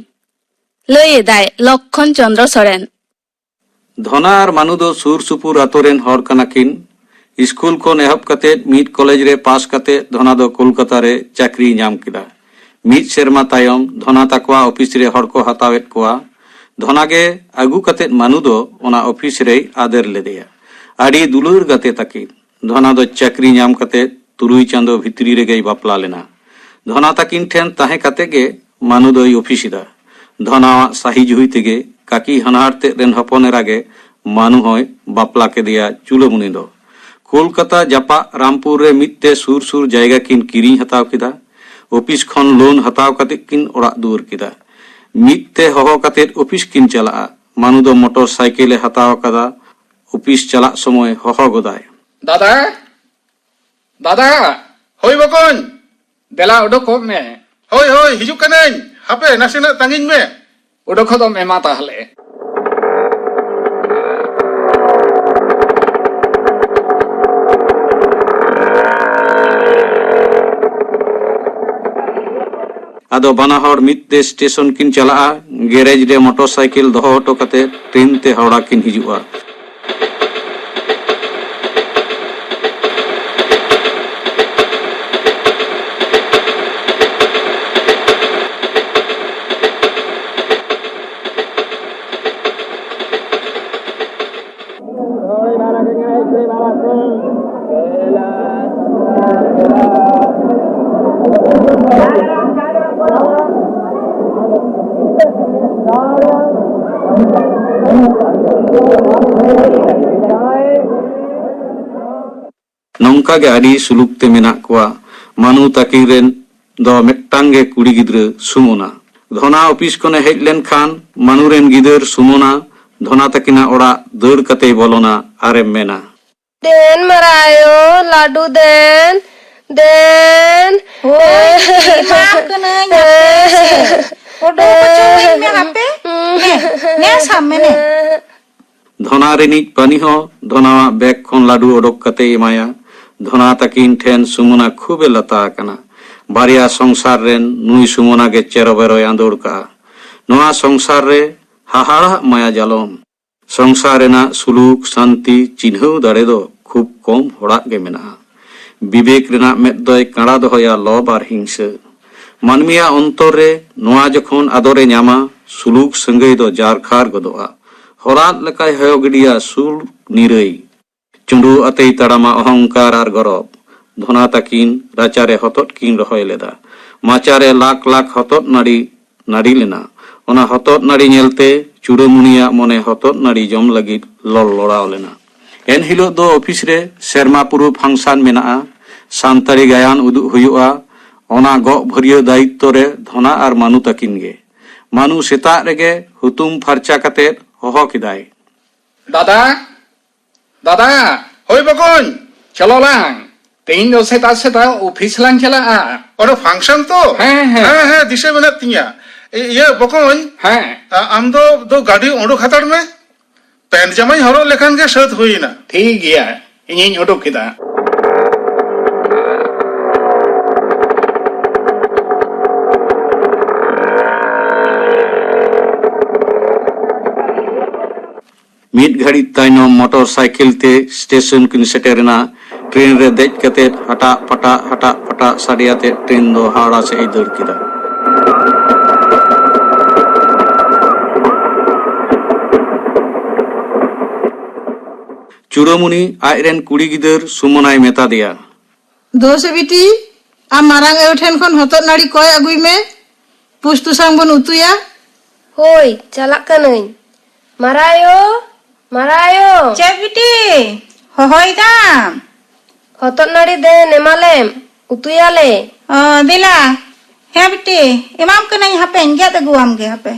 ᱞᱟᱹᱭ ᱮᱫᱟᱭ ᱞᱚᱠᱠᱷᱚᱱ ᱪᱚᱸᱫᱽᱨᱚ ᱥᱚᱨᱮᱱ᱾ ᱫᱷᱚᱱᱟ ᱟᱨ ᱢᱟᱱᱩ ᱫᱚ ᱥᱩᱨ ᱥᱩᱯᱩᱨ ᱟᱛᱳ ᱨᱮᱱ ᱦᱚᱲ ᱠᱟᱱᱟ ᱠᱤᱱ᱾ ᱥᱠᱩᱞ ᱠᱷᱚᱱ ᱮᱦᱚᱵ ᱠᱟᱛᱮ ᱢᱤᱫ ᱠᱚᱞᱮᱡᱽ ᱨᱮ ᱯᱟᱥ ᱠᱟᱛᱮ ᱫᱷᱚᱱᱟ ᱫᱚ ᱠᱳᱞᱠᱟᱛᱟ ᱨᱮ ᱪᱟᱹᱠᱨᱤᱭ ᱧᱟᱢ ᱠᱮᱫᱟ᱾ ᱢᱤᱫ ᱥᱮᱨᱢᱟ ᱛᱟᱭᱚᱢ ᱫᱷᱚᱱᱟ ᱛᱟᱠᱚᱣᱟᱜ ᱚᱯᱷᱤᱥ ᱨᱮ ᱦᱚᱲ ᱠᱚ ᱦᱟᱛᱟᱣᱮᱫ ᱠᱚᱣᱟ᱾ ᱫᱷᱚᱱᱟ ᱜᱮ ᱟᱹᱜᱩ ᱠᱟᱛᱮ ᱢᱟᱱᱩ ᱫᱚ ᱚᱱᱟ ᱚᱯᱷᱤᱥ ᱨᱮᱭ ᱟᱫᱮᱨ ᱞᱮᱫᱮᱭᱟ᱾ ᱟᱹᱰᱤ ᱫᱩᱞᱟᱹᱲ ᱜᱟᱛᱮ ᱛᱟᱹᱠᱤᱱ᱾ ᱫᱷᱚᱱᱟ ᱫᱚ ᱪᱟᱹᱠᱨᱤ ᱧᱟᱢ ᱠᱟᱛᱮ ᱛᱩᱨᱩᱭ ᱪᱟᱸᱫᱚ ᱵᱷᱤᱛᱨᱤ ᱨᱮᱜᱮᱭ ᱵᱟᱯᱞᱟ ᱞᱮᱱᱟ᱾ ᱫᱷᱚᱱᱟ ᱛᱟᱹᱠᱤᱱ ᱴᱷᱮᱱ ᱛᱟᱦᱮᱸ ᱠᱟᱛᱮ ᱜᱮ ᱢᱟᱱᱩ ᱫᱚᱭ ᱚᱯᱷᱤᱥ ᱮᱫᱟ᱾ ᱫᱷᱚᱱᱟᱣᱟᱜ ᱥᱟᱹᱦᱤ ᱡᱩᱦᱤ ᱛᱮᱜᱮ ᱠᱟᱹᱠᱤ ᱦᱟᱱᱦᱟᱨ ᱛᱮᱫ ᱨᱮᱱ ᱦᱚᱯᱚᱱ ᱮᱨᱟ ᱜᱮ ᱢᱟᱱᱩ ᱦᱚᱸᱭ ᱵᱟᱯᱞᱟ ᱠᱮᱫᱮᱭᱟ ᱪᱩᱞᱟᱹᱢᱩᱱᱤ ᱫᱚ᱾ ᱠᱳᱞᱠᱟᱛᱟ ᱡᱟᱯᱟᱜ ᱨᱟᱢᱯᱩᱨ ᱨᱮ ᱢᱤᱫ ᱛᱮ ᱥᱩᱨ ᱥᱩᱨ ᱡᱟᱭᱜᱟ ᱠᱤᱱ ᱠᱤᱨᱤᱧ ᱦᱟᱛᱟᱣ ᱠᱮᱫᱟ᱾ ᱚᱯᱷᱤᱥ ᱠᱷᱚᱱ ᱞᱳᱱ ᱦᱟᱛᱟᱣ ᱠᱟᱛᱮ ᱠᱤᱱ ᱚᱲᱟᱜ ᱫᱩᱣᱟᱹᱨ ᱠᱮᱫᱟ᱾ ᱢᱤᱫ ᱛᱮ ᱦᱚᱦᱚ ᱠᱟᱛᱮ ᱚᱯᱷᱤᱥ ᱠᱤᱱ ᱪᱟᱞᱟᱜᱼᱟ᱾ ᱢᱟᱱᱩ ᱫᱚ ᱢᱚᱴᱚᱨ ᱥᱟᱭᱠᱮᱞ ᱮ ᱦᱟᱛᱟᱣ ᱟᱠᱟᱫᱟ᱾ ᱚᱯᱷᱤᱥ ᱪᱟᱞᱟᱜ ᱥᱚᱢᱚᱭ ᱦᱚᱦᱚ ᱜᱚᱫᱟᱭ, "ᱫᱟᱫᱟ, ᱫᱟᱫᱟ, ᱦᱳᱭ ᱵᱚᱠᱚᱧ, ᱫᱮᱞᱟ ᱩᱰᱩᱠᱚᱜ ᱢᱮ᱾ ᱦᱳᱭ, ᱦᱳᱭ, ᱦᱤᱡᱩᱜ ᱠᱟᱹᱱᱟᱹᱧ, ᱦᱟᱯᱮ ᱱᱟᱥᱮᱱᱟᱜ ᱛᱟᱺᱜᱤᱧ ᱢᱮ᱾ ᱩᱰᱩᱠ ᱦᱚᱫᱚᱜ ᱢᱮ ᱢᱟ ᱛᱟᱦᱞᱮ᱾" ᱟᱫᱚ ᱵᱟᱱᱟ ᱦᱚᱲ ᱢᱤᱫ ᱛᱮ ᱥᱴᱮᱥᱚᱱ ᱠᱤᱱ ᱪᱟᱞᱟᱜᱼᱟ᱾ ᱜᱮᱨᱮᱡᱽ ᱨᱮ ᱢᱚᱴᱚᱨ ᱥᱟᱭᱠᱮᱞ ᱫᱚᱦᱚ ᱦᱚᱴᱚ ᱠᱟᱛᱮ ᱴᱨᱮᱱ ᱛᱮ ᱦᱟᱣᱲᱟ ᱠᱤᱱ ᱦᱤᱡᱩᱜᱼᱟ᱾ ᱱᱚᱝᱠᱟ ᱜᱮ ᱟᱹᱰᱤ ᱥᱩᱞᱩᱠ ᱛᱮ ᱢᱮᱱᱟᱜ ᱠᱚᱣᱟ᱾ ᱢᱟᱱᱩ ᱛᱟᱹᱠᱤᱱ ᱨᱮᱱ ᱫᱚ ᱢᱤᱫᱴᱟᱝ ᱜᱮ ᱠᱩᱲᱤ ᱜᱤᱫᱽᱨᱟᱹ ᱥᱩᱢᱚᱱᱟ᱾ ᱫᱷᱚᱱᱟ ᱚᱯᱷᱤᱥ ᱠᱷᱚᱱᱮ ᱦᱮᱡ ᱞᱮᱱᱠᱷᱟᱱ ᱢᱟᱱᱩ ᱨᱮᱱ ᱜᱤᱫᱟᱹᱨ ᱥᱩᱢᱚᱱᱟ ᱫᱷᱚᱱᱟ ᱛᱟᱹᱠᱤᱱᱟᱜ ᱚᱲᱟᱜ ᱫᱟᱹᱲ ᱠᱟᱛᱮᱭ ᱵᱚᱞᱚᱱᱟ ᱟᱨᱮ ᱢᱮᱱᱟ, ᱫᱮᱱ ᱢᱟᱨᱟᱭᱳ, ᱞᱟᱹᱰᱩ ᱫᱮᱱ, ᱫᱮᱱ᱾ ᱦᱳᱭ, ᱮᱢᱟᱢ ᱠᱟᱹᱱᱟᱹᱧ, ᱦᱟᱯᱮ ᱥᱮ᱾ ᱚᱰᱚᱠ ᱦᱚᱪᱚᱣᱟᱹᱧ ᱢᱮ, ᱦᱟᱯᱮ᱾ ᱱᱮ, ᱱᱮ ᱥᱟᱵ ᱢᱮ, ᱱᱮ᱾ ᱫᱷᱚᱱᱟ ᱨᱤᱱᱤᱡ ᱯᱟᱹᱱᱤ ᱦᱚᱸ ᱫᱷᱚᱱᱟᱣᱟᱜ ᱵᱮᱜᱽ ᱠᱷᱚᱱ ᱞᱟᱹᱰᱩ ᱚᱰᱚᱠ ᱠᱟᱛᱮᱭ ᱮᱢᱟᱭᱟ᱾ ᱫᱷᱚᱱᱟ ᱛᱟᱹᱠᱤᱱ ᱴᱷᱮᱱ ᱥᱩᱢᱚᱱᱟ ᱠᱷᱩᱵ ᱮ ᱞᱟᱛᱟ ᱟᱠᱟᱱᱟ᱾ ᱵᱟᱨᱭᱟ ᱥᱚᱝᱥᱟᱨ ᱨᱮᱱ ᱱᱩᱭ ᱥᱩᱢᱚᱱᱟ ᱜᱮ ᱪᱮᱨᱚᱵᱮᱨᱚᱭ ᱟᱸᱫᱳᱲ ᱠᱟᱜᱼᱟ᱾ ᱱᱚᱣᱟ ᱥᱚᱝᱥᱟᱨ ᱨᱮ ᱦᱟᱦᱟᱲᱟᱜ ᱢᱟᱭᱟ ᱡᱟᱞᱚᱢ᱾ ᱥᱚᱝᱥᱟᱨ ᱨᱮᱱᱟᱜ ᱥᱩᱞᱩᱠ, ᱥᱟᱱᱛᱤ, ᱪᱤᱱᱦᱟᱹᱣ ᱫᱟᱲᱮ ᱫᱚ ᱠᱷᱩᱵ ᱠᱚᱢ ᱦᱚᱲᱟᱜ ᱜᱮ ᱢᱮᱱᱟᱜᱼᱟ᱾ ᱵᱤᱵᱮᱠ ᱨᱮᱱᱟᱜ ᱢᱮᱫ ᱫᱚᱭ ᱠᱟᱬᱟ ᱫᱚᱦᱚᱭᱟ ᱞᱚᱵᱽ ᱟᱨ ᱦᱤᱝᱥᱟᱹ᱾ ᱢᱟᱹᱱᱢᱤᱭᱟᱜ ᱚᱱᱛᱚᱨ ᱨᱮ ᱱᱚᱣᱟ ᱡᱚᱠᱷᱚᱱ ᱟᱫᱚᱨᱮ ᱧᱟᱢᱟ, ᱥᱩᱞᱩᱠ ᱥᱟᱹᱜᱟᱹᱭ ᱫᱚ ᱡᱟᱨᱠᱷᱟᱨ ᱜᱚᱫᱚᱜᱼᱟ᱾ ᱦᱚᱨᱟᱫ ᱞᱮᱠᱟᱭ ᱦᱚᱭᱚ ᱜᱤᱰᱤᱭᱟ ᱥᱩᱨ ᱱᱤᱨᱟᱹᱭ᱾ ᱪᱩᱸᱰᱩ ᱟᱛᱮᱭ ᱛᱟᱲᱟᱢᱟ ᱚᱦᱚᱝᱠᱟᱨ ᱟᱨ ᱜᱚᱨᱚᱵ᱾ ᱫᱷᱚᱱᱟ ᱛᱟᱹᱠᱤᱱ ᱨᱟᱪᱟᱨᱮ ᱦᱚᱛᱚᱫ ᱠᱤᱱ ᱨᱚᱦᱚᱭ ᱞᱮᱫᱟ᱾ ᱢᱟᱪᱟᱨᱮ ᱞᱟᱠᱷ ᱞᱟᱠᱷ ᱦᱚᱛᱚᱫ ᱱᱟᱹᱲᱤ ᱱᱟᱹᱲᱤ ᱞᱮᱱᱟ᱾ ᱚᱱᱟ ᱦᱚᱛᱚᱫ ᱱᱟᱹᱲᱤ ᱧᱮᱞᱛᱮ ᱪᱩᱲᱟᱹᱢᱩᱱᱤᱭᱟᱜ ᱢᱚᱱᱮ ᱦᱚᱛᱚᱫ ᱱᱟᱹᱲᱤ ᱡᱚᱢ ᱞᱟᱹᱜᱤᱫ ᱞᱚᱲ ᱞᱚᱲᱟᱣ ᱞᱮᱱᱟ᱾ ᱮᱱᱦᱤᱞᱳᱜ ᱫᱚ ᱚᱯᱷᱤᱥ ᱨᱮ ᱥᱮᱨᱢᱟ ᱯᱩᱨᱟᱹᱣ ᱯᱷᱟᱝᱥᱟᱱ ᱢᱮᱱᱟᱜᱼᱟ᱾ ᱥᱟᱱᱛᱟᱲᱤ ᱜᱟᱭᱟᱱ ᱩᱫᱩᱜ ᱦᱩᱭᱩᱜᱼᱟ᱾ ᱚᱱᱟ ᱜᱚᱜ ᱵᱷᱟᱹᱨᱭᱟᱹ ᱫᱟᱭᱤᱛᱛᱚ ᱨᱮ ᱫᱷᱚᱱᱟ ᱟᱨ ᱢᱟᱱᱩ ᱛᱟᱹᱠᱤᱱ ᱜᱮ᱾ ᱢᱟᱱᱩ ᱥᱮᱛᱟᱜ ᱨᱮᱜᱮ ᱦᱩᱛᱩᱢ ᱯᱷᱟᱨᱪᱟ ᱠᱟᱛᱮ ᱦᱚᱦᱚ ᱠᱮᱫᱟᱭ, ᱫᱟᱫᱟ, ᱫᱟᱫᱟ, ᱦᱳᱭ ᱵᱚᱠᱚᱧ᱾ ᱪᱚᱞᱚ ᱞᱟᱝ, ᱛᱮᱦᱮᱧ ᱫᱚ ᱥᱮᱛᱟᱜ ᱥᱮᱛᱟᱜ ᱚᱯᱷᱤᱥ ᱞᱟᱝ ᱪᱟᱞᱟᱜᱼᱟ᱾ ᱚᱸᱰᱮ ᱯᱷᱟᱝᱥᱚᱱ ᱛᱚ? ᱦᱮᱸ, ᱦᱮᱸ᱾ ᱦᱮᱸ, ᱦᱮᱸ, ᱫᱤᱥᱟᱹ ᱢᱮᱱᱟᱜ ᱛᱤᱧᱟ᱾ ᱤ-, ᱤᱭᱟᱹ ᱵᱚᱠᱚᱧ, ᱦᱮᱸ᱾ ᱟ-, ᱟᱢ ᱫᱚ, ᱫᱚ ᱜᱟᱹᱰᱤ ᱩᱰᱩᱠ ᱦᱟᱛᱟᱲ ᱢᱮ᱾ ᱯᱮᱱᱴ ᱡᱟᱢᱟᱧ ᱦᱚᱨᱚᱜ ᱞᱮᱠᱷᱟᱱ ᱜᱮ ᱥᱟᱹᱛ ᱦᱩᱭ ᱮᱱᱟ᱾ ᱴᱷᱤᱠ ᱜᱮᱭᱟ, ᱤᱧᱤᱧ ᱩᱰᱩᱠ ᱠᱮᱫᱟ᱾ ᱢᱤᱫ ᱜᱷᱟᱹᱲᱤᱡ ᱛᱟᱭᱱᱚᱢ ᱢᱚᱴᱚᱨ ᱥᱟᱭᱠᱮᱞ ᱛᱮ ᱥᱴᱮᱥᱚᱱ ᱠᱤᱱ ᱥᱮᱴᱮᱨ ᱮᱱᱟ᱾ ᱴᱨᱮᱱ ᱨᱮ ᱫᱮᱡ ᱠᱟᱛᱮ ᱦᱟᱴᱟᱜ ᱯᱟᱴᱟᱜ ᱦᱟᱴᱟᱜ ᱯᱟᱴᱟᱜ ᱥᱟᱰᱮ ᱟᱛᱮ ᱴᱨᱮᱱ ᱫᱚ ᱦᱟᱣᱲᱟ ᱥᱮᱫ ᱮ ᱫᱟᱹᱲ ᱠᱮᱫᱟ᱾ ᱪᱩᱲᱟᱹᱢᱩᱱᱤ ᱟᱡᱨᱮᱱ ᱠᱩᱲᱤ ᱜᱤᱫᱟᱹᱨ ᱥᱩᱢᱚᱱᱟᱭ ᱢᱮᱛᱟ ᱫᱮᱭᱟ᱾ ᱫᱳ ᱥᱮ ᱵᱤᱴᱤ, ᱟᱢ ᱢᱟᱨᱟᱝ ᱟᱭᱳ ᱴᱷᱮᱱ ᱠᱷᱚᱱ ᱦᱚᱛᱚᱫ ᱱᱟᱹᱲᱤ ᱠᱚᱭ ᱟᱹᱜᱩᱭ ᱢᱮ, ᱯᱩᱥᱛᱩ ᱥᱟᱝ ᱵᱚᱱ ᱩᱛᱩᱭᱟ᱾ ᱦᱳᱭ, ᱪᱟᱞᱟᱜ ᱠᱟᱹᱱᱟᱹᱧ᱾ ᱢᱟᱨᱟᱭᱳ, ᱢᱟᱨᱟᱭᱳ᱾ ᱪᱮᱫ ᱵᱤᱴᱤ? ᱦᱚᱦᱚᱭ ᱫᱟᱢ? ᱦᱚᱛᱚᱫ ᱱᱟᱹᱲᱤ ᱫᱮᱱ ᱮᱢᱟᱞᱮᱢ, ᱩᱛᱩᱭᱟᱞᱮ᱾ ᱚ, ᱫᱮᱞᱟ᱾ ᱦᱮᱸ ᱵᱤᱴᱤ, ᱮᱢᱟᱢ ᱠᱟᱹᱱᱟᱹᱧ, ᱦᱟᱯᱮᱧ ᱜᱮᱫ ᱟᱹᱜᱩᱣᱟᱢ ᱜᱮ, ᱦᱟᱯᱮ᱾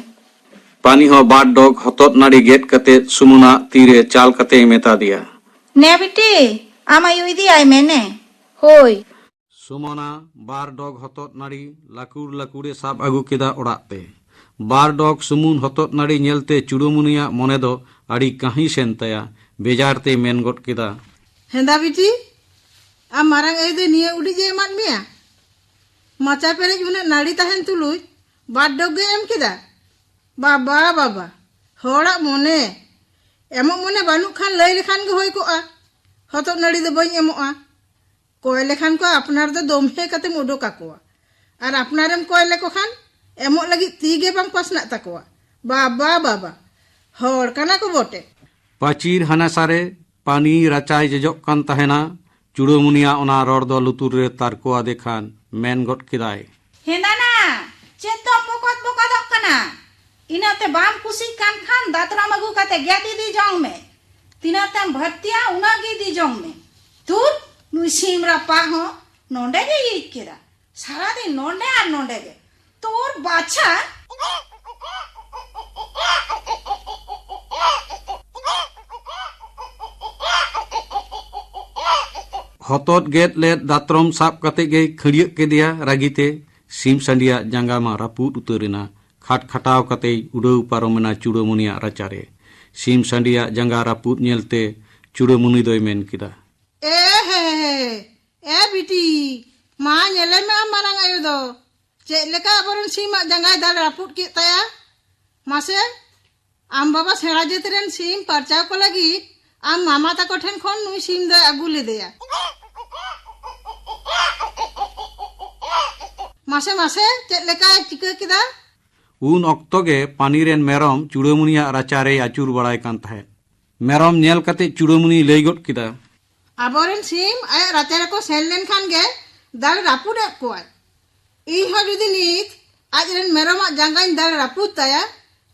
ᱯᱟᱱᱤ ᱦᱚᱸ ᱵᱟᱨ ᱰᱚᱜ ᱦᱚᱛᱚᱫ ᱱᱟᱹᱲᱤ ᱜᱮᱫ ᱠᱟᱛᱮ ᱥᱩᱢᱩᱱᱟᱜ ᱛᱤᱨᱮ ᱪᱟᱞ ᱠᱟᱛᱮᱭ ᱢᱮᱛᱟ ᱫᱮᱭᱟ᱾ ᱱᱮ ᱵᱤᱴᱤ, ᱟᱢ ᱟᱭᱳ ᱤᱫᱤᱭᱟᱭ ᱢᱮ ᱱᱮ᱾ ᱦᱳᱭ᱾ ᱥᱩᱢᱚᱱᱟ ᱵᱟᱨ ᱰᱚᱜ ᱦᱚᱛᱚᱫ ᱱᱟᱹᱲᱤ ᱞᱟᱹᱠᱩᱲ ᱞᱟᱹᱠᱩᱲᱮ ᱥᱟᱵ ᱟᱹᱜᱩ ᱠᱮᱫᱟ ᱚᱲᱟᱜ ᱛᱮ᱾ ᱵᱟᱨ ᱰᱚᱜ ᱥᱩᱢᱩᱱ ᱦᱚᱛᱚᱫ ᱱᱟᱹᱲᱤ ᱧᱮᱞᱛᱮ ᱪᱩᱲᱟᱹᱢᱩᱱᱤᱭᱟᱜ ᱢᱚᱱᱮ ᱫᱚ ᱟᱹᱰᱤ ᱠᱟᱹᱦᱤᱥ ᱮᱱ ᱛᱟᱭᱟ᱾ ᱵᱮᱡᱟᱨ ᱛᱮᱭ ᱢᱮᱱ ᱜᱚᱫ ᱠᱮᱫᱟ᱾ ᱦᱮᱸᱫᱟ ᱵᱤᱴᱤ, ᱟᱢ ᱢᱟᱨᱟᱝ ᱟᱭᱳ ᱫᱚ ᱱᱤᱭᱟᱹ ᱩᱰᱤᱡ ᱮ ᱮᱢᱟᱫ ᱢᱮᱭᱟ? ᱢᱟᱪᱟ ᱯᱮᱨᱮᱡ ᱩᱱᱟᱹᱜ ᱱᱟᱹᱲᱤ ᱛᱟᱦᱮᱱ ᱛᱩᱞᱩᱡ ᱵᱟᱨ ᱰᱚᱜ ᱜᱮ ᱮᱢ ᱠᱮᱫᱟ? ᱵᱟᱵᱟ, ᱵᱟᱵᱟ, ᱦᱚᱲᱟᱜ ᱢᱚᱱᱮ᱾ ᱮᱢᱚᱜ ᱢᱚᱱᱮ ᱵᱟᱹᱱᱩᱜ ᱠᱷᱟᱱ ᱞᱟᱹᱭ ᱞᱮᱠᱷᱟᱱ ᱜᱮ ᱦᱩᱭ ᱠᱚᱜᱼᱟ, ᱦᱚᱛᱚᱫ ᱱᱟᱹᱲᱤ ᱫᱚ ᱵᱟᱹᱧ ᱮᱢᱚᱜᱼᱟ᱾ ᱠᱚᱭ ᱞᱮᱠᱷᱟᱱ ᱠᱚ ᱟᱯᱱᱟᱨ ᱫᱚ ᱫᱚᱢᱦᱮ ᱠᱟᱛᱮᱢ ᱩᱰᱩᱠ ᱟᱠᱚᱣᱟ, ᱟᱨ ᱟᱯᱱᱟᱨᱮᱢ ᱠᱚᱭ ᱞᱮᱠᱚ ᱠᱷᱟᱱ ᱮᱢᱚᱜ ᱞᱟᱹᱜᱤᱫ ᱛᱤ ᱜᱮ ᱵᱟᱝ ᱯᱟᱥᱱᱟᱜ ᱛᱟᱠᱚᱣᱟ᱾ ᱵᱟᱵᱟ, ᱵᱟᱵᱟ, ᱦᱚᱲ ᱠᱟᱱᱟ ᱠᱚ ᱵᱚᱴᱮ᱾ ᱯᱟᱹᱪᱤᱨ ᱦᱟᱱᱟᱥᱟ ᱨᱮ ᱯᱟᱱᱤ ᱨᱟᱪᱟᱭ ᱡᱚᱡᱚᱜ ᱠᱟᱱ ᱛᱟᱦᱮᱱᱟ᱾ ᱪᱩᱲᱟᱹᱢᱩᱱᱤᱭᱟᱜ ᱚᱱᱟ ᱨᱚᱲ ᱫᱚ ᱞᱩᱛᱩᱨ ᱨᱮ ᱛᱟᱨᱠᱚ ᱟᱫᱮ ᱠᱷᱟᱱ ᱢᱮᱱ ᱜᱚᱫ ᱠᱮᱫᱟᱭ᱾ ᱦᱮᱸᱫᱟᱱᱟ, ᱪᱮᱫ ᱫᱚᱢ ᱵᱚᱠᱚᱫ ᱵᱚᱠᱚᱫᱚᱜ ᱠᱟᱱᱟ? ᱤᱱᱟᱹᱜ ᱛᱮ ᱵᱟᱢ ᱠᱩᱥᱤᱜ ᱠᱟᱱ ᱠᱷᱟᱱ ᱫᱟᱛᱨᱚᱢ ᱟᱹᱜᱩ ᱠᱟᱛᱮ ᱜᱮᱫ ᱤᱫᱤ ᱡᱚᱝ ᱢᱮ᱾ ᱛᱤᱱᱟᱹᱜ ᱛᱮᱢ ᱵᱷᱟᱹᱨᱛᱤᱭᱟ ᱩᱱᱟᱹᱜ ᱜᱮ ᱤᱫᱤ ᱡᱚᱝ ᱢᱮ᱾ ᱫᱷᱩᱨ, ᱱᱩᱭ ᱥᱤᱢ ᱨᱟᱯᱟᱜ ᱦᱚᱸ ᱱᱚᱸᱰᱮ ᱜᱮ ᱤᱡ ᱠᱮᱫᱟ᱾ ᱥᱟᱨᱟᱫᱤᱱ ᱱᱚᱸᱰᱮ ᱟᱨ ᱱᱚᱸᱰᱮ ᱜᱮ᱾ ᱛᱳᱨ ᱵᱟᱪᱷᱟ᱾ ᱦᱚᱛᱚᱫ ᱜᱮᱫ ᱞᱮᱫ ᱫᱟᱛᱨᱚᱢ ᱥᱟᱵ ᱠᱟᱛᱮ ᱜᱮᱭ ᱠᱷᱟᱹᱲᱭᱟᱹᱜ ᱠᱮᱫᱮᱭᱟ ᱨᱟᱹᱜᱤᱛᱮ᱾ ᱥᱤᱢ ᱥᱟᱺᱰᱤᱭᱟᱜ ᱡᱟᱸᱜᱟ ᱢᱟ ᱨᱟᱹᱯᱩᱫ ᱩᱛᱟᱹᱨ ᱮᱱᱟ᱾ ᱠᱷᱟᱴ ᱠᱷᱟᱴᱟᱣ ᱠᱟᱛᱮᱭ ᱩᱰᱟᱹᱣ ᱯᱟᱨᱚᱢ ᱮᱱᱟ ᱪᱩᱲᱟᱹᱢᱩᱱᱤᱭᱟᱜ ᱨᱟᱪᱟᱨᱮ᱾ ᱥᱤᱢ ᱥᱟᱺᱰᱤᱭᱟᱜ ᱡᱟᱸᱜᱟ ᱨᱟᱹᱯᱩᱫ ᱧᱮᱞᱛᱮ ᱪᱩᱲᱟᱹᱢᱩᱱᱤ ᱫᱚᱭ ᱢᱮᱱ ᱠᱮᱫᱟ᱾ ᱮ ᱦᱮ ᱦᱮ ᱦᱮ, ᱮ ᱵᱤᱴᱤ, ᱢᱟ ᱧᱮᱞᱮ ᱢᱮ ᱟᱢ ᱢᱟᱨᱟᱝ ᱟᱭᱳ ᱫᱚ ᱪᱮᱫ ᱞᱮᱠᱟ ᱟᱵᱚᱨᱮᱱ ᱥᱤᱢᱟᱜ ᱡᱟᱸᱜᱟᱭ ᱫᱟᱞ ᱨᱟᱹᱯᱩᱫ ᱠᱮᱫ ᱛᱟᱭᱟ᱾ ᱢᱟᱥᱮ, ᱟᱢ ᱵᱟᱵᱟ ᱥᱮᱬᱟ ᱡᱟᱹᱛ ᱨᱮᱱ ᱥᱤᱢ ᱯᱟᱨᱪᱟᱣ ᱠᱚ ᱞᱟᱹᱜᱤᱫ ᱟᱢ ᱢᱟᱢᱟ ᱛᱟᱠᱚ ᱴᱷᱮᱱ ᱠᱷᱚᱱ ᱱᱩᱭ ᱥᱤᱢ ᱫᱚᱭ ᱟᱹᱜᱩ ᱞᱮᱫᱮᱭᱟ᱾ ᱢᱟᱥᱮ, ᱢᱟᱥᱮ, ᱪᱮᱫ ᱞᱮᱠᱟᱭ ᱪᱤᱠᱟᱹ ᱠᱮᱫᱟ? ᱩᱱ ᱚᱠᱛᱚ ᱜᱮ ᱯᱟᱱᱤ ᱨᱮᱱ ᱢᱮᱨᱚᱢ ᱪᱩᱲᱟᱹᱢᱩᱱᱤᱭᱟᱜ ᱨᱟᱪᱟ ᱨᱮᱭ ᱟᱹᱪᱩᱨ ᱵᱟᱲᱟᱭ ᱠᱟᱱ ᱛᱟᱦᱮᱸᱫ᱾ ᱢᱮᱨᱚᱢ ᱧᱮᱞ ᱠᱟᱛᱮ ᱪᱩᱲᱟᱹᱢᱩᱱᱤᱭ ᱞᱟᱹᱭ ᱜᱚᱫ ᱠᱮᱫᱟ, ᱟᱵᱚᱨᱮᱱ ᱥᱤᱢ ᱟᱭᱟᱜ ᱨᱟᱪᱟ ᱨᱮᱠᱚ ᱥᱮᱱ ᱞᱮᱱᱠᱷᱟᱱ ᱜᱮ ᱫᱟᱞ ᱨᱟᱹᱯᱩᱫ ᱮᱫ ᱠᱚᱣᱟᱭ᱾ ᱤᱧ ᱦᱚᱸ ᱡᱩᱫᱤ ᱱᱤᱛ ᱟᱡᱨᱮᱱ ᱢᱮᱨᱚᱢᱟᱜ ᱡᱟᱸᱜᱟᱧ ᱫᱟᱞ ᱨᱟᱹᱯᱩᱫ ᱛᱟᱭᱟ,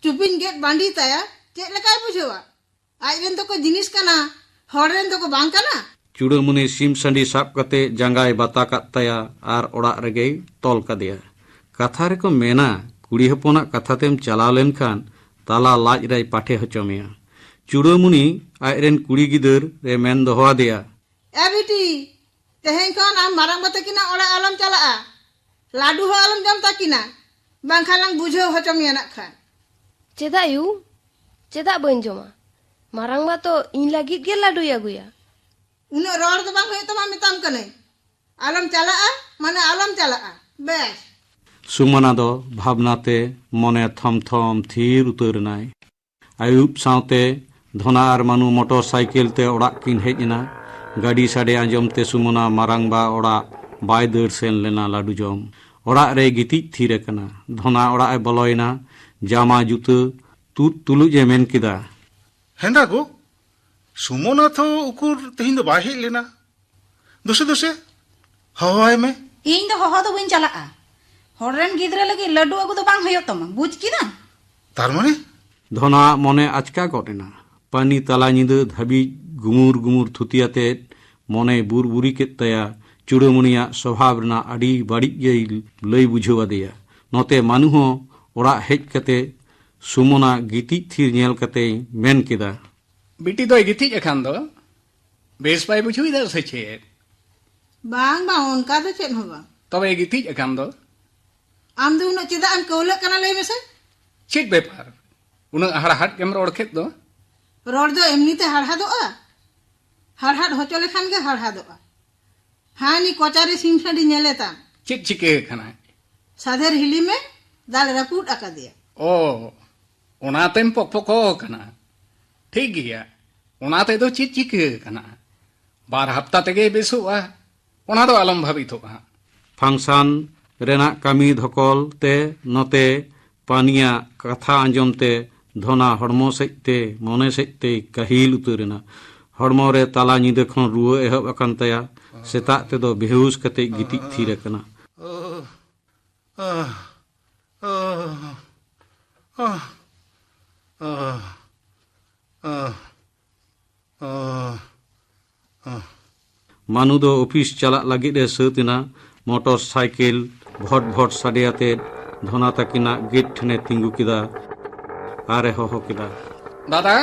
ᱪᱩᱯᱤᱧ ᱜᱮᱫ ᱵᱟᱺᱰᱤ ᱛᱟᱭᱟ, ᱪᱮᱫ ᱞᱮᱠᱟᱭ ᱵᱩᱡᱷᱟᱹᱣᱟ? ᱟᱡᱨᱮᱱ ᱫᱚᱠᱚ ᱡᱤᱱᱤᱥ ᱠᱟᱱᱟ, ᱦᱚᱲ ᱨᱮᱱ ᱫᱚᱠᱚ ᱵᱟᱝ ᱠᱟᱱᱟ᱾ ᱪᱩᱲᱟᱹᱢᱩᱱᱤ ᱥᱤᱢ ᱥᱟᱺᱰᱤ ᱥᱟᱵ ᱠᱟᱛᱮ ᱡᱟᱸᱜᱟᱭ ᱵᱟᱛᱟ ᱠᱟᱫ ᱛᱟᱭᱟ ᱟᱨ ᱚᱲᱟᱜ ᱨᱮᱜᱮᱭ ᱛᱚᱞ ᱠᱟᱫᱮᱭᱟ᱾ ᱠᱟᱛᱷᱟ ᱨᱮᱠᱚ ᱢᱮᱱᱟ, ᱠᱩᱲᱤ ᱦᱚᱯᱚᱱᱟᱜ ᱠᱟᱛᱷᱟ ᱛᱮᱢ ᱪᱟᱞᱟᱣ ᱞᱮᱱᱠᱷᱟᱱ ᱛᱟᱞᱟ ᱞᱟᱡ ᱨᱮᱭ ᱯᱟᱴᱷᱮ ᱦᱚᱪᱚ ᱢᱮᱭᱟ᱾ ᱪᱩᱲᱟᱹᱢᱩᱱᱤ ᱟᱡᱨᱮᱱ ᱠᱩᱲᱤ ᱜᱤᱫᱟᱹᱨ ᱮ ᱢᱮᱱ ᱫᱚᱦᱚ ᱟᱫᱮᱭᱟ, ᱮ ᱵᱤᱴᱤ, ᱛᱮᱦᱮᱧ ᱠᱷᱚᱱ ᱟᱢ ᱢᱟᱨᱟᱝᱵᱟ ᱛᱟᱹᱠᱤᱱᱟᱜ ᱚᱲᱟᱜ ᱟᱞᱚᱢ ᱪᱟᱞᱟᱜᱼᱟ᱾ ᱞᱟᱹᱰᱩ ᱦᱚᱸ ᱟᱞᱚᱢ ᱡᱚᱢ ᱛᱟᱹᱠᱤᱱᱟ, ᱵᱟᱝᱠᱷᱟᱱ ᱞᱟᱝ ᱵᱩᱡᱷᱟᱹᱣ ᱦᱚᱪᱚ ᱢᱮᱭᱟ ᱱᱟᱜ ᱠᱷᱟᱱ᱾ ᱪᱮᱫᱟᱜ ᱭᱩ? ᱪᱮᱫᱟᱜ ᱵᱟᱹᱧ ᱡᱚᱢᱟ? ᱢᱟᱨᱟᱝᱵᱟ ᱛᱚ ᱤᱧ ᱞᱟᱹᱜᱤᱫ ᱜᱮ ᱞᱟᱹᱰᱩᱭ ᱟᱹᱜᱩᱭᱟ᱾ ᱩᱱᱟᱹᱜ ᱨᱚᱲ ᱫᱚ ᱵᱟᱝ ᱦᱩᱭᱩᱜ ᱛᱟᱢᱟ, ᱢᱮᱛᱟᱢ ᱠᱟᱹᱱᱟᱹᱧ᱾ ᱟᱞᱚᱢ ᱪᱟᱞᱟᱜᱼᱟ, ᱢᱟᱱᱮ ᱟᱞᱚᱢ ᱪᱟᱞᱟᱜᱼᱟ᱾ ᱵᱮᱥ᱾ ᱥᱩᱢᱚᱱᱟ ᱫᱚ ᱵᱷᱟᱵᱽᱱᱟ ᱛᱮ ᱢᱚᱱᱮ ᱛᱷᱚᱢ ᱛᱷᱚᱢ ᱛᱷᱤᱨ ᱩᱛᱟᱹᱨ ᱮᱱᱟᱭ᱾ ᱟᱹᱭᱩᱵ ᱥᱟᱶᱛᱮ ᱫᱷᱚᱱᱟ ᱟᱨ ᱢᱟᱱᱩ ᱢᱚᱴᱚᱨ ᱥᱟᱭᱠᱮᱞ ᱛᱮ ᱚᱲᱟᱜ ᱠᱤᱱ ᱦᱮᱡ ᱮᱱᱟ᱾ ᱜᱟᱹᱰᱤ ᱥᱟᱰᱮ ᱟᱸᱡᱚᱢ ᱛᱮ ᱥᱩᱢᱚᱱᱟ ᱢᱟᱨᱟᱝᱵᱟ ᱚᱲᱟᱜ ᱵᱟᱭ ᱫᱟᱹᱲ ᱥᱮᱱ ᱞᱮᱱᱟ ᱞᱟᱹᱰᱩ ᱡᱚᱢ᱾ ᱚᱲᱟᱜ ᱨᱮᱭ ᱜᱤᱛᱤᱡ ᱛᱷᱤᱨ ᱟᱠᱟᱱᱟ᱾ ᱫᱷᱚᱱᱟ ᱚᱲᱟᱜ ᱮ ᱵᱚᱞᱚᱭᱮᱱᱟ᱾ ᱡᱟᱢᱟ ᱡᱩᱛᱟᱹ ᱛᱩᱫ ᱛᱩᱞᱩᱡ ᱮ ᱢᱮᱱ ᱠᱮᱫᱟ, ᱦᱮᱸᱫᱟ ᱜᱳ, ᱥᱩᱢᱚᱱᱟ ᱛᱷᱚ ᱩᱠᱩᱨ ᱛᱮᱦᱮᱧ ᱫᱚ ᱵᱟᱭ ᱦᱮᱡ ᱞᱮᱱᱟ? ᱫᱩᱥᱮ ᱫᱩᱥᱮ ᱦᱚᱦᱚᱣᱟᱭ ᱢᱮ᱾ ᱤᱧ ᱫᱚ ᱦᱚᱦᱚ ᱫᱚ ᱵᱟᱹᱧ ᱪᱟᱞᱟᱜᱼᱟ᱾ ᱦᱚᱲ ᱨᱮᱱ ᱜᱤᱫᱽᱨᱟᱹ ᱞᱟᱹᱜᱤᱫ ᱞᱟᱹᱰᱩ ᱟᱹᱜᱩ ᱫᱚ ᱵᱟᱝ ᱦᱩᱭᱩᱜ ᱛᱟᱢᱟ, ᱵᱩᱡᱽ ᱠᱮᱫᱟᱢ? ᱛᱟᱨ ᱢᱟᱱᱮ? ᱫᱷᱚᱱᱟᱣᱟᱜ ᱢᱚᱱᱮ ᱟᱪᱠᱟ ᱜᱚᱫ ᱮᱱᱟ᱾ ᱯᱟᱹᱱᱤ ᱛᱟᱞᱟ ᱧᱤᱫᱟᱹ ᱫᱷᱟᱹᱵᱤᱡ ᱜᱩᱢᱩᱨ ᱜᱩᱢᱩᱨ ᱛᱷᱩᱛᱤ ᱟᱛᱮᱫ ᱢᱚᱱᱮᱭ ᱵᱩᱨᱵᱩᱨᱤ ᱠᱮᱫ ᱛᱟᱭᱟ᱾ ᱪᱩᱲᱟᱹᱢᱩᱱᱤᱭᱟᱜ ᱥᱚᱵᱷᱟᱵ ᱨᱮᱱᱟᱜ ᱟᱹᱰᱤ ᱵᱟᱹᱲᱤᱡ ᱜᱮᱭ ᱞᱟᱹᱭ ᱵᱩᱡᱷᱟᱹᱣ ᱟᱫᱮᱭᱟ᱾ ᱱᱚᱛᱮ ᱢᱟᱹᱱᱩ ᱦᱚᱸ ᱚᱲᱟᱜ ᱦᱮᱡ ᱠᱟᱛᱮ ᱥᱩᱢᱚᱱᱟ ᱜᱤᱛᱤᱡ ᱛᱷᱤᱨ ᱧᱮᱞ ᱠᱟᱛᱮᱭ ᱢᱮᱱ ᱠᱮᱫᱟ, ᱵᱤᱴᱤ ᱫᱚᱭ ᱜᱤᱛᱤᱡ ᱟᱠᱟᱱ ᱫᱚ, ᱵᱮᱥ ᱵᱟᱭ ᱵᱩᱡᱷᱟᱹᱣ ᱮᱫᱟ ᱥᱮ ᱪᱮᱫ? ᱵᱟᱝ, ᱵᱟᱝ, ᱚᱱᱠᱟ ᱫᱚ ᱪᱮᱫ ᱦᱚᱸ ᱵᱟᱝ᱾ ᱛᱚᱵᱮ ᱜᱤᱛᱤᱡ ᱟᱠᱟᱱ ᱫᱚ? ᱟᱢ ᱫᱚ ᱩᱱᱟᱹᱜ ᱪᱮᱫᱟᱜ ᱮᱢ ᱠᱟᱹᱣᱞᱟᱹᱜ ᱠᱟᱱᱟ, ᱞᱟᱹᱭ ᱢᱮᱥᱮ? ᱪᱮᱫ ᱵᱮᱯᱟᱨ? ᱩᱱᱟᱹᱜ ᱦᱟᱲᱦᱟᱫ ᱜᱮᱢ ᱨᱚᱲ ᱠᱮᱫ ᱫᱚ? ᱨᱚᱲ ᱫᱚ ᱮᱢᱱᱤ ᱛᱮ ᱦᱟᱲᱦᱟᱫᱚᱜᱼᱟ? ᱦᱟᱲᱦᱟᱫ ᱦᱚᱪᱚ ᱞᱮᱠᱷᱟᱱ ᱜᱮ ᱦᱟᱲᱦᱟᱫᱚᱜᱼᱟ᱾ ᱦᱟᱹᱱᱤ ᱠᱚᱪᱟᱨᱤ ᱥᱤᱢ ᱥᱟᱺᱰᱤ ᱧᱮᱞᱮ ᱛᱟᱢ᱾ ᱪᱮᱫ ᱪᱤᱠᱟᱹ ᱟᱠᱟᱱᱟ? ᱥᱟᱫᱷᱮᱨ ᱦᱤᱞᱤ ᱢᱮ, ᱫᱟᱞ ᱨᱟᱹᱯᱩᱫ ᱟᱠᱟᱫᱮᱭᱟ᱾ ᱚ, ᱚᱱᱟᱛᱮᱢ ᱯᱚᱠᱯᱚᱠᱚ ᱠᱟᱱᱟ᱾ ᱴᱷᱤᱠ ᱜᱮᱭᱟ, ᱚᱱᱟ ᱛᱮᱫᱚ ᱪᱮᱫ ᱪᱤᱠᱟᱹ ᱠᱟᱱᱟ? ᱵᱟᱨ ᱦᱟᱯᱛᱟ ᱛᱮᱜᱮᱭ ᱵᱮᱥᱚᱜᱼᱟ, ᱚᱱᱟ ᱫᱚ ᱟᱞᱚᱢ ᱵᱷᱟᱵᱤᱛᱚᱜᱼᱟ᱾ ᱯᱷᱟᱝᱥᱟᱱ ᱨᱮᱱᱟᱜ ᱠᱟᱹᱢᱤ ᱫᱷᱚᱠᱚᱞ ᱛᱮ ᱱᱚᱛᱮ ᱯᱟᱱᱤᱭᱟᱜ ᱠᱟᱛᱷᱟ ᱟᱸᱡᱚᱢ ᱛᱮ ᱫᱷᱚᱱᱟ ᱦᱚᱲᱢᱚ ᱥᱮᱫ ᱛᱮ ᱢᱚᱱᱮ ᱥᱮᱫ ᱛᱮᱭ ᱠᱟᱹᱦᱤᱞ ᱩᱛᱟᱹᱨ ᱮᱱᱟ᱾ ᱦᱚᱲᱢᱚ ᱨᱮ ᱛᱟᱞᱟ ᱧᱤᱫᱟᱹ ᱠᱷᱚᱱ ᱨᱩᱣᱟᱹ ᱮᱦᱚᱵ ᱟᱠᱟᱱ ᱛᱟᱭᱟ᱾ ᱥᱮᱛᱟᱜ ᱛᱮᱫᱚ ᱵᱮᱦᱩᱥ ᱠᱟᱛᱮ ᱜᱤᱛᱤᱡ ᱛᱷᱤᱨ ᱟᱠᱟᱱᱟ᱾ ᱢᱟᱱᱩ ᱫᱚ ᱚᱯᱷᱤᱥ ᱪᱟᱞᱟᱜ ᱞᱟᱹᱜᱤᱫ ᱮ ᱥᱟᱹᱛ ᱮᱱᱟ᱾ ᱢᱚᱴᱚᱨ ᱥᱟᱭᱠᱮᱞ ᱵᱷᱚᱴ ᱵᱷᱚᱴ ᱥᱟᱰᱮ ᱟᱛᱮ ᱫᱷᱚᱱᱟ ᱛᱟᱹᱠᱤᱱᱟᱜ ᱜᱮᱴ ᱴᱷᱮᱱᱮ ᱛᱤᱸᱜᱩ ᱠᱮᱫᱟ ᱟᱨ ᱮ ᱦᱚᱦᱚ ᱠᱮᱫᱟ᱾ ᱫᱟᱫᱟ,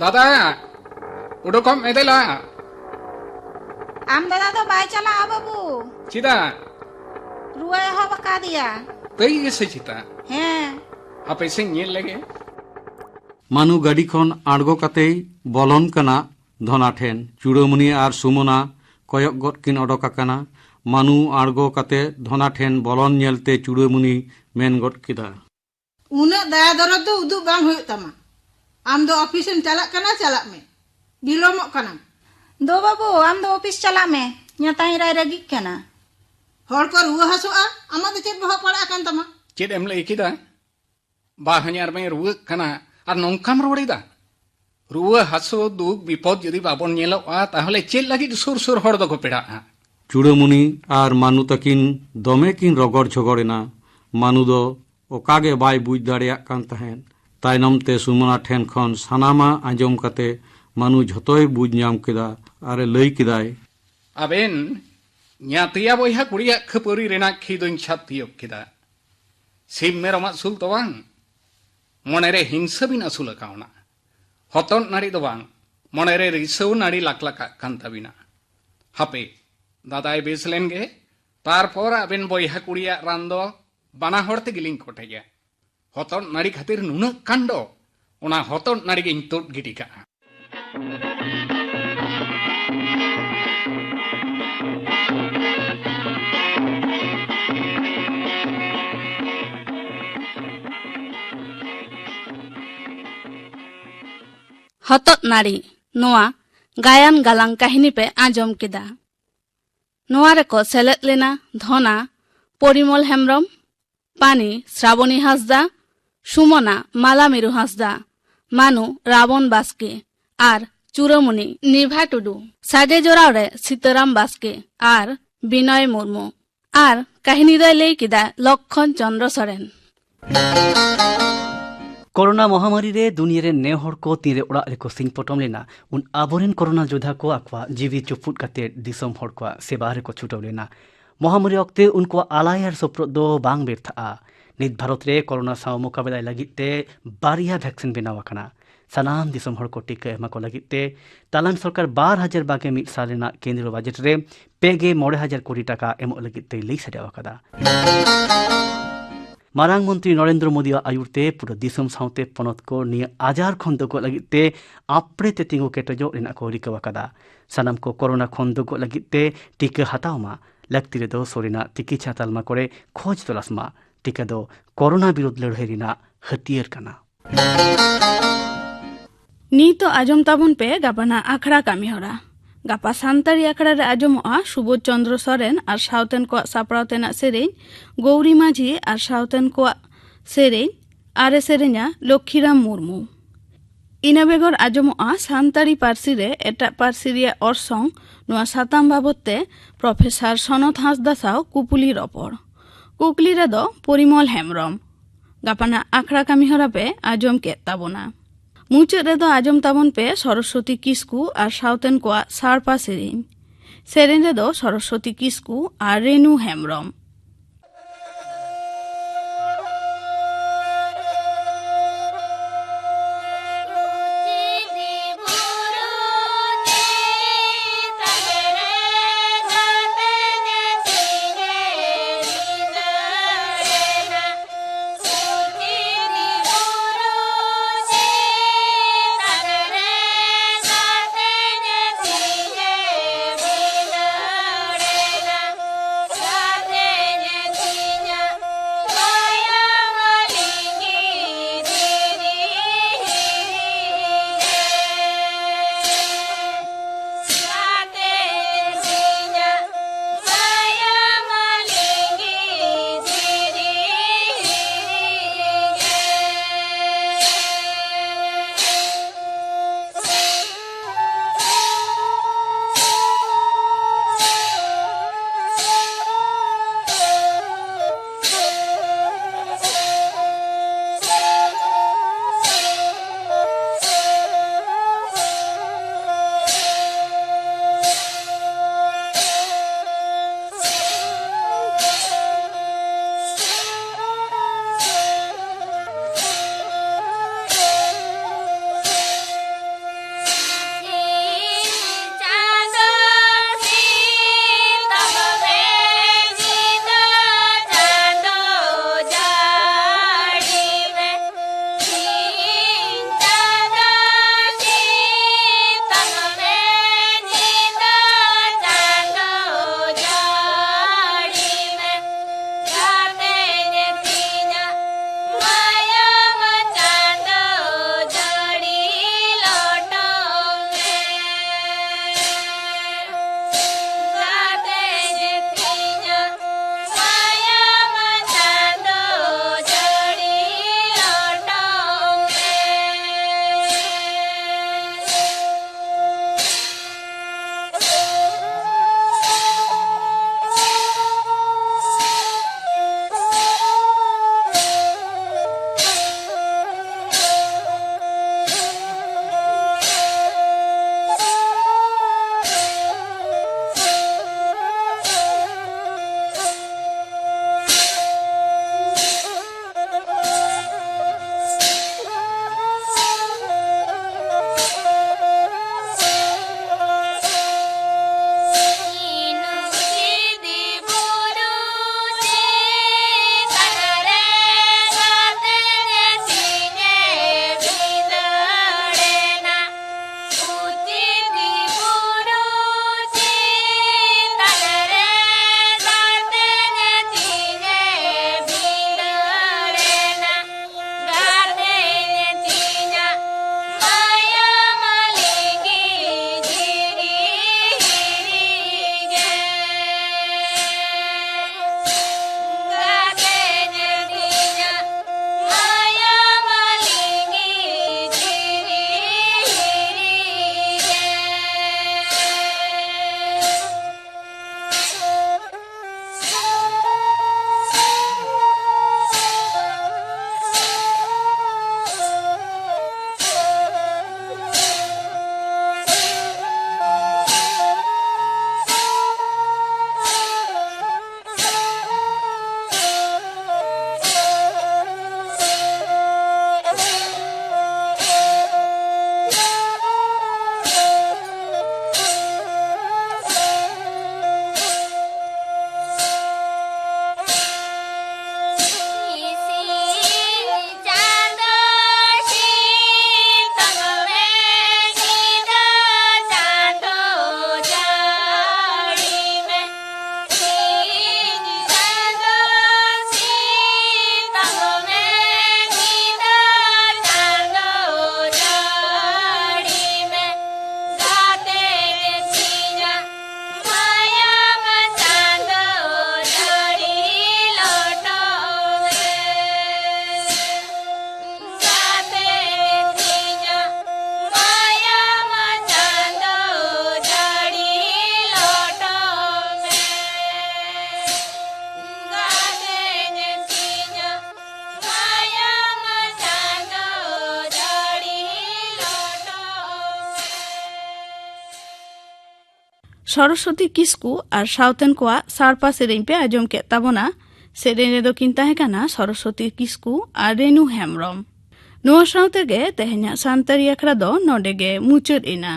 ᱫᱟᱫᱟ, ᱩᱰᱩᱠᱚᱜ ᱢᱮ ᱫᱮᱞᱟ᱾ ᱟᱢ ᱫᱟᱫᱟ ᱫᱚ ᱵᱟᱭ ᱪᱟᱞᱟᱜᱼᱟ ᱵᱟᱹᱵᱩ᱾ ᱪᱮᱫᱟᱜ? ᱨᱩᱣᱟᱹ ᱮᱦᱚᱵ ᱟᱠᱟᱫᱮᱭᱟ᱾ ᱛᱟᱹᱭ ᱜᱮᱥᱮ ᱪᱮᱛᱟ? ᱦᱮᱸ᱾ ᱦᱟᱯᱮ ᱥᱮᱧ ᱧᱮᱞ ᱞᱮᱜᱮ᱾ ᱢᱟᱱᱩ ᱜᱟᱹᱰᱤ ᱠᱷᱚᱱ ᱟᱬᱜᱚ ᱠᱟᱛᱮᱭ ᱵᱚᱞᱚᱱ ᱠᱟᱱᱟ ᱫᱷᱚᱱᱟ ᱴᱷᱮᱱ᱾ ᱪᱩᱲᱟᱹᱢᱩᱱᱤ ᱟᱨ ᱥᱩᱢᱚᱱᱟ ᱠᱚᱭᱚᱜ ᱜᱚᱫ ᱠᱤᱱ ᱚᱰᱚᱠ ᱟᱠᱟᱱᱟ᱾ ᱢᱟᱱᱩ ᱟᱬᱜᱚ ᱠᱟᱛᱮ ᱫᱷᱚᱱᱟ ᱴᱷᱮᱱ ᱵᱚᱞᱚᱱ ᱧᱮᱞᱛᱮ ᱪᱩᱲᱟᱹᱢᱩᱱᱤ ᱢᱮᱱ ᱜᱚᱫ ᱠᱮᱫᱟ᱾ ᱩᱱᱟᱹᱜ ᱫᱟᱭᱟ ᱫᱚᱨᱚᱫ ᱫᱚ ᱩᱫᱩᱜ ᱵᱟᱝ ᱦᱩᱭᱩᱜ ᱛᱟᱢᱟ᱾ ᱟᱢ ᱫᱚ ᱚᱯᱷᱤᱥ ᱮᱢ ᱪᱟᱞᱟᱜ ᱠᱟᱱᱟ, ᱪᱟᱞᱟᱜ ᱢᱮ, ᱵᱤᱞᱚᱢᱚᱜ ᱠᱟᱱᱟᱢ᱾ ᱫᱚ ᱵᱟᱹᱵᱩ, ᱟᱢ ᱫᱚ ᱚᱯᱷᱤᱥ ᱪᱟᱞᱟᱜ ᱢᱮ, ᱧᱟᱛᱟᱧ ᱨᱟᱭ ᱨᱟᱹᱜᱤᱜ ᱠᱟᱱᱟ᱾ ᱦᱚᱲ ᱠᱚ ᱨᱩᱣᱟᱹ ᱦᱟᱹᱥᱩᱜᱼᱟ, ᱟᱢᱟᱜ ᱫᱚ ᱪᱮᱫ ᱵᱚᱦᱚᱜ ᱯᱟᱲᱟᱜ ᱟᱠᱟᱱ ᱛᱟᱢᱟ? ᱪᱮᱫ ᱮᱢ ᱞᱟᱹᱭ ᱠᱮᱫᱟ? ᱵᱟ ᱦᱚᱧᱦᱟᱨ ᱢᱮ ᱨᱩᱣᱟᱹᱜ ᱠᱟᱱᱟ ᱟᱨ ᱱᱚᱝᱠᱟᱢ ᱨᱚᱲ ᱮᱫᱟ? ᱨᱩᱣᱟᱹ ᱦᱟᱹᱥᱩ ᱫᱩᱠ ᱵᱤᱯᱚᱫ ᱡᱩᱫᱤ ᱵᱟᱵᱚᱱ ᱧᱮᱞᱚᱜᱼᱟ, ᱛᱟᱦᱚᱞᱮ ᱪᱮᱫ ᱞᱟᱹᱜᱤᱫ ᱥᱩᱨ ᱥᱩᱨ ᱦᱚᱲ ᱫᱚᱠᱚ ᱯᱮᱲᱟᱜᱼᱟ? ᱪᱩᱲᱟᱹᱢᱩᱱᱤ ᱟᱨ ᱢᱟᱱᱩ ᱛᱟᱹᱠᱤᱱ ᱫᱚᱢᱮ ᱠᱤᱱ ᱨᱚᱜᱚᱲ ᱡᱷᱚᱜᱚᱲ ᱮᱱᱟ᱾ ᱢᱟᱱᱩ ᱫᱚ ᱚᱠᱟ ᱜᱮ ᱵᱟᱭ ᱵᱩᱡᱽ ᱫᱟᱲᱮᱭᱟᱜ ᱠᱟᱱ ᱛᱟᱦᱮᱸᱫ᱾ ᱛᱟᱭᱱᱚᱢ ᱛᱮ ᱥᱩᱢᱚᱱᱟ ᱴᱷᱮᱱ ᱠᱷᱚᱱ ᱥᱟᱱᱟᱢᱟᱜ ᱟᱸᱡᱚᱢ ᱠᱟᱛᱮ ᱢᱟᱱᱩ ᱡᱷᱚᱛᱚᱭ ᱵᱩᱡᱽ ᱧᱟᱢ ᱠᱮᱫᱟ ᱟᱨ ᱞᱟᱹᱭ ᱠᱮᱫᱟᱭ, ᱟᱵᱮᱱ ᱧᱟᱛᱤᱭᱟ ᱵᱚᱭᱦᱟ ᱠᱩᱲᱤᱭᱟᱜ ᱠᱷᱟᱹᱯᱟᱹᱨᱤ ᱨᱮᱱᱟᱜ ᱠᱷᱤ ᱫᱚᱧ ᱪᱷᱟᱫ ᱛᱤᱭᱳᱜ ᱠᱮᱫᱟ᱾ ᱥᱤᱢ ᱢᱮᱨᱚᱢ ᱟᱹᱥᱩᱞ ᱫᱚ ᱵᱟᱝ, ᱢᱚᱱᱮᱨᱮ ᱦᱤᱝᱥᱟᱹ ᱵᱤᱱ ᱟᱹᱥᱩᱞ ᱟᱠᱟᱣᱱᱟ᱾ ᱦᱚᱛᱚᱫ ᱱᱟᱹᱲᱤ ᱫᱚ ᱵᱟᱝ, ᱢᱚᱱᱮᱨᱮ ᱨᱤᱥᱟᱹᱣ ᱱᱟᱹᱲᱤ ᱞᱟᱠᱞᱟᱠᱟᱜ ᱠᱟᱱ ᱛᱟᱵᱤᱱᱟ᱾ ᱦᱟᱯᱮ, ᱫᱟᱫᱟᱭ ᱵᱮᱥ ᱞᱮᱱ ᱜᱮ, ᱛᱟᱨᱯᱚᱨ ᱟᱵᱮᱱ ᱵᱚᱭᱦᱟ ᱠᱩᱲᱤᱭᱟᱜ ᱨᱟᱱ ᱫᱚ ᱵᱟᱱᱟ ᱦᱚᱲ ᱛᱮᱜᱮᱞᱤᱧ ᱠᱚᱴᱮᱡᱟ᱾ ᱦᱚᱛᱚᱫ ᱱᱟᱹᱲᱤ ᱠᱷᱟᱹᱛᱤᱨ ᱱᱩᱱᱟᱹᱜ ᱠᱟᱱᱰᱚ, ᱚᱱᱟ ᱦᱚᱛᱚᱫ ᱱᱟᱹᱲᱤ ᱜᱤᱧ ᱛᱩᱫ ᱜᱤᱰᱤ ᱠᱟᱜᱼᱟ᱾ ᱦᱚᱛᱚᱫ ᱱᱟᱹᱲᱤ᱾ ᱱᱚᱣᱟ ᱜᱟᱭᱟᱱ ᱜᱟᱞᱟᱝ ᱠᱟᱹᱦᱱᱤ ᱯᱮ ᱟᱸᱡᱚᱢ ᱠᱮᱫᱟ᱾ ᱱᱚᱣᱟ ᱨᱮᱠᱚ ᱥᱮᱞᱮᱫ ᱞᱮᱱᱟ ᱫᱷᱚᱱᱟ ᱯᱚᱨᱤᱢᱚᱞ ᱦᱮᱢᱵᱽᱨᱚᱢ, ᱯᱟᱱᱤ ᱥᱨᱟᱵᱚᱱᱤ ᱦᱟᱸᱥᱫᱟ, ᱥᱩᱢᱚᱱᱟ ᱢᱟᱞᱟ ᱢᱤᱨᱩ ᱦᱟᱸᱥᱫᱟ, ᱢᱟᱱᱩ ᱨᱟᱵᱚᱱ ᱵᱟᱥᱠᱮ ᱟᱨ ᱪᱩᱨᱟᱹᱢᱩᱱᱤ ᱱᱤᱵᱷᱟ ᱴᱩᱰᱩ᱾ ᱥᱟᱰᱮ ᱡᱚᱲᱟᱣ ᱨᱮ ᱥᱤᱛᱟᱹᱨᱟᱢ ᱵᱟᱥᱠᱮ ᱟᱨ ᱵᱤᱱᱚᱭ ᱢᱩᱨᱢᱩ᱾ ᱟᱨ ᱠᱟᱹᱦᱱᱤ ᱫᱚᱭ ᱞᱟᱹᱭ ᱠᱮᱫᱟ ᱞᱚᱠᱠᱷᱚᱱ ᱪᱚᱸᱫᱽᱨᱚ ᱥᱚᱨᱮᱱ᱾ ᱠᱳᱨᱳᱱᱟ ᱢᱚᱦᱟᱢᱟᱨᱤ ᱨᱮ ᱫᱩᱱᱤᱭᱟᱹ ᱨᱮᱱ ᱱᱮ ᱦᱚᱲ ᱠᱚ ᱛᱤᱱᱨᱮ ᱚᱲᱟᱜ ᱨᱮᱠᱚ ᱥᱤᱧ ᱯᱚᱴᱚᱢ ᱞᱮᱱᱟ, ᱩᱱ ᱟᱵᱚᱨᱮᱱ ᱠᱳᱨᱳᱱᱟ ᱡᱳᱫᱷᱟ ᱠᱚ ᱟᱠᱚᱣᱟᱜ ᱡᱤᱣᱤ ᱪᱩᱯᱩᱫ ᱠᱟᱛᱮ ᱫᱤᱥᱚᱢ ᱦᱚᱲ ᱠᱚᱣᱟᱜ ᱥᱮᱵᱟ ᱨᱮᱠᱚ ᱪᱷᱩᱴᱟᱹᱣ ᱞᱮᱱᱟ᱾ ᱢᱚᱦᱟᱢᱟᱨᱤ ᱚᱠᱛᱮ ᱩᱱᱠᱩᱣᱟᱜ ᱟᱞᱟᱭ ᱟᱨ ᱥᱚᱯᱨᱚᱫ ᱫᱚ ᱵᱟᱝ ᱵᱮᱨᱛᱷᱟᱜᱼᱟ᱾ ᱱᱤᱛ ᱵᱷᱟᱨᱚᱛ ᱨᱮ ᱠᱳᱨᱳᱱᱟ ᱥᱟᱶ ᱢᱳᱠᱟᱵᱮᱞᱟᱭ ᱞᱟᱹᱜᱤᱫ ᱛᱮ ᱵᱟᱨᱭᱟ ᱵᱷᱮᱠᱥᱤᱱ ᱵᱮᱱᱟᱣ ᱟᱠᱟᱱᱟ᱾ ᱥᱟᱱᱟᱢ ᱫᱤᱥᱚᱢ ᱦᱚᱲ ᱠᱚ ᱴᱤᱠᱟᱹ ᱮᱢᱟ ᱠᱚ ᱞᱟᱹᱜᱤᱫ ᱛᱮ ᱛᱟᱞᱟᱝ ᱥᱚᱨᱠᱟᱨ ᱵᱟᱨ ᱦᱟᱡᱟᱨ ᱵᱟᱜᱮ ᱢᱤᱫ ᱥᱟᱞ ᱨᱮᱱᱟᱜ ᱠᱮᱱᱫᱨᱚ ᱵᱟᱡᱮᱴ ᱨᱮ ᱯᱮ ᱜᱮ ᱢᱚᱬᱮ ᱦᱟᱡᱟᱨ ᱠᱳᱴᱤ ᱴᱟᱠᱟ ᱮᱢᱚᱜ ᱞᱟᱹᱜᱤᱫ ᱛᱮᱭ ᱞᱟᱹᱭ ᱥᱟᱰᱮ ᱟᱠᱟᱫᱟ᱾ ᱢᱟᱨᱟᱝ ᱢᱚᱱᱛᱨᱤ ᱱᱚᱨᱮᱱᱫᱨᱚ ᱢᱳᱫᱤᱭᱟᱜ ᱟᱹᱭᱩᱨ ᱛᱮ ᱯᱩᱨᱟᱹ ᱫᱤᱥᱚᱢ ᱥᱟᱶᱛᱮ ᱯᱚᱱᱚᱛ ᱠᱚ ᱱᱤᱭᱟᱹ ᱟᱡᱟᱨ ᱠᱷᱚᱱ ᱫᱩᱜᱚᱜ ᱞᱟᱹᱜᱤᱫ ᱛᱮ ᱟᱯᱲᱮ ᱛᱮ ᱛᱤᱸᱜᱩ ᱠᱮᱴᱮᱡᱚᱜ ᱨᱮᱱᱟᱜ ᱠᱚ ᱨᱤᱠᱟᱹ ᱟᱠᱟᱫᱟ᱾ ᱥᱟᱱᱟᱢ ᱠᱚ ᱠᱳᱨᱳᱱᱟ ᱠᱷᱚᱱ ᱫᱩᱜᱚᱜ ᱞᱟᱹᱜᱤᱫ ᱛᱮ ᱴᱤᱠᱟᱹ ᱦᱟᱛᱟᱣ ᱢᱟ, ᱞᱟᱹᱠᱛᱤ ᱨᱮᱫᱚ ᱥᱩᱨ ᱨᱮᱱᱟᱜ ᱛᱤᱠᱤᱪᱷᱟ ᱛᱟᱞᱢᱟ ᱠᱚᱨᱮ ᱠᱷᱚᱡᱽ ᱛᱚᱞᱟᱥ ᱢᱟ᱾ ᱴᱤᱠᱟᱹ ᱫᱚ ᱠᱳᱨᱳᱱᱟ ᱵᱤᱨᱩᱫᱷ ᱞᱟᱹᱲᱦᱟᱹᱭ ᱨᱮᱱᱟᱜ ᱦᱟᱹᱛᱭᱟᱹᱨ ᱠᱟᱱᱟ᱾ ᱱᱤᱛᱚᱜ ᱟᱸᱡᱚᱢ ᱛᱟᱵᱚᱱ ᱯᱮ ᱜᱟᱯᱟᱱᱟᱜ ᱟᱠᱷᱲᱟ ᱠᱟᱹᱢᱤ ᱦᱚᱨᱟ᱾ ᱜᱟᱯᱟ ᱥᱟᱱᱛᱟᱲᱤ ᱟᱠᱷᱲᱟ ᱨᱮ ᱟᱸᱡᱚᱢᱚᱜᱼᱟ ᱥᱩᱵᱳᱫᱷ ᱪᱚᱸᱫᱽᱨᱚ ᱥᱚᱨᱮᱱ ᱟᱨ ᱥᱟᱶᱛᱮᱱ ᱠᱚᱣᱟᱜ ᱥᱟᱯᱲᱟᱣ ᱛᱮᱱᱟᱜ ᱥᱮᱨᱮᱧ, ᱜᱳᱣᱨᱤ ᱢᱟᱹᱡᱷᱤ ᱟᱨ ᱥᱟᱶᱛᱮᱱ ᱠᱚᱣᱟᱜ ᱥᱮᱨᱮᱧ, ᱟᱨᱮ ᱥᱮᱨᱮᱧᱟ ᱞᱚᱠᱠᱷᱤᱨᱟᱢ ᱢᱩᱨᱢᱩ᱾ ᱤᱱᱟᱹ ᱵᱮᱜᱚᱨ ᱟᱸᱡᱚᱢᱚᱜᱼᱟ ᱥᱟᱱᱛᱟᱲᱤ ᱯᱟᱹᱨᱥᱤ ᱨᱮ ᱮᱴᱟᱜ ᱯᱟᱹᱨᱥᱤ ᱨᱮᱭᱟᱜ ᱚᱨᱥᱚᱝ, ᱱᱚᱣᱟ ᱥᱟᱛᱟᱢ ᱵᱟᱵᱚᱫ ᱛᱮ ᱯᱨᱚᱯᱷᱮᱥᱚᱨ ᱥᱚᱱᱚᱛ ᱦᱟᱸᱥᱫᱟ ᱥᱟᱶ ᱠᱩᱯᱩᱞᱤ ᱨᱚᱯᱚᱲ᱾ ᱠᱩᱠᱞᱤ ᱨᱮᱫᱚ ᱯᱚᱨᱤᱢᱚᱞ ᱦᱮᱢᱵᱽᱨᱚᱢ᱾ ᱜᱟᱯᱟᱱᱟᱜ ᱟᱠᱷᱲᱟ ᱠᱟᱹᱢᱤ ᱦᱚᱨᱟ ᱯᱮ ᱟᱸᱡᱚᱢ ᱠᱮᱫ ᱛᱟᱵᱚᱱᱟ᱾ ᱢᱩᱪᱟᱹᱫ ᱨᱮᱫᱚ ᱟᱸᱡᱚᱢ ᱛᱟᱵᱚᱱ ᱯᱮ ᱥᱚᱨᱚᱥᱣᱚᱛᱤ ᱠᱤᱥᱠᱩ ᱟᱨ ᱥᱟᱶᱛᱮᱱ ᱠᱚᱣᱟᱜ ᱥᱟᱲᱯᱟ ᱥᱮᱨᱮᱧ᱾ ᱥᱮᱨᱮᱧ ᱨᱮᱫᱚ ᱥᱚᱨᱚᱥᱣᱚᱛᱤ ᱠᱤᱥᱠᱩ ᱟᱨ ᱨᱮᱱᱩ ᱦᱮᱢᱵᱽᱨᱚᱢ᱾ ᱥᱚᱨᱚᱥᱚᱛᱤ ᱠᱤᱥᱠᱩ ᱟᱨ ᱥᱟᱶᱛᱮᱱ ᱠᱚᱣᱟᱜ ᱥᱟᱲᱯᱟ ᱥᱮᱨᱮᱧ ᱯᱮ ᱟᱸᱡᱚᱢ ᱠᱮᱫ ᱛᱟᱵᱚᱱᱟ᱾ ᱥᱮᱨᱮᱧ ᱨᱮᱫᱚ ᱠᱤᱱ ᱛᱟᱦᱮᱸ ᱠᱟᱱᱟ ᱥᱚᱨᱚᱥᱚᱛᱤ ᱠᱤᱥᱠᱩ ᱟᱨ ᱨᱮᱱᱩ ᱦᱮᱢᱵᱽᱨᱚᱢ᱾ ᱱᱚᱣᱟ ᱥᱟᱶ ᱛᱮᱜᱮ ᱛᱮᱦᱮᱧᱟᱜ ᱥᱟᱱᱛᱟᱲᱤ ᱟᱠᱷᱲᱟ ᱫᱚ ᱱᱚᱰᱮ ᱜᱮ ᱢᱩᱪᱟᱹᱫ ᱮᱱᱟ᱾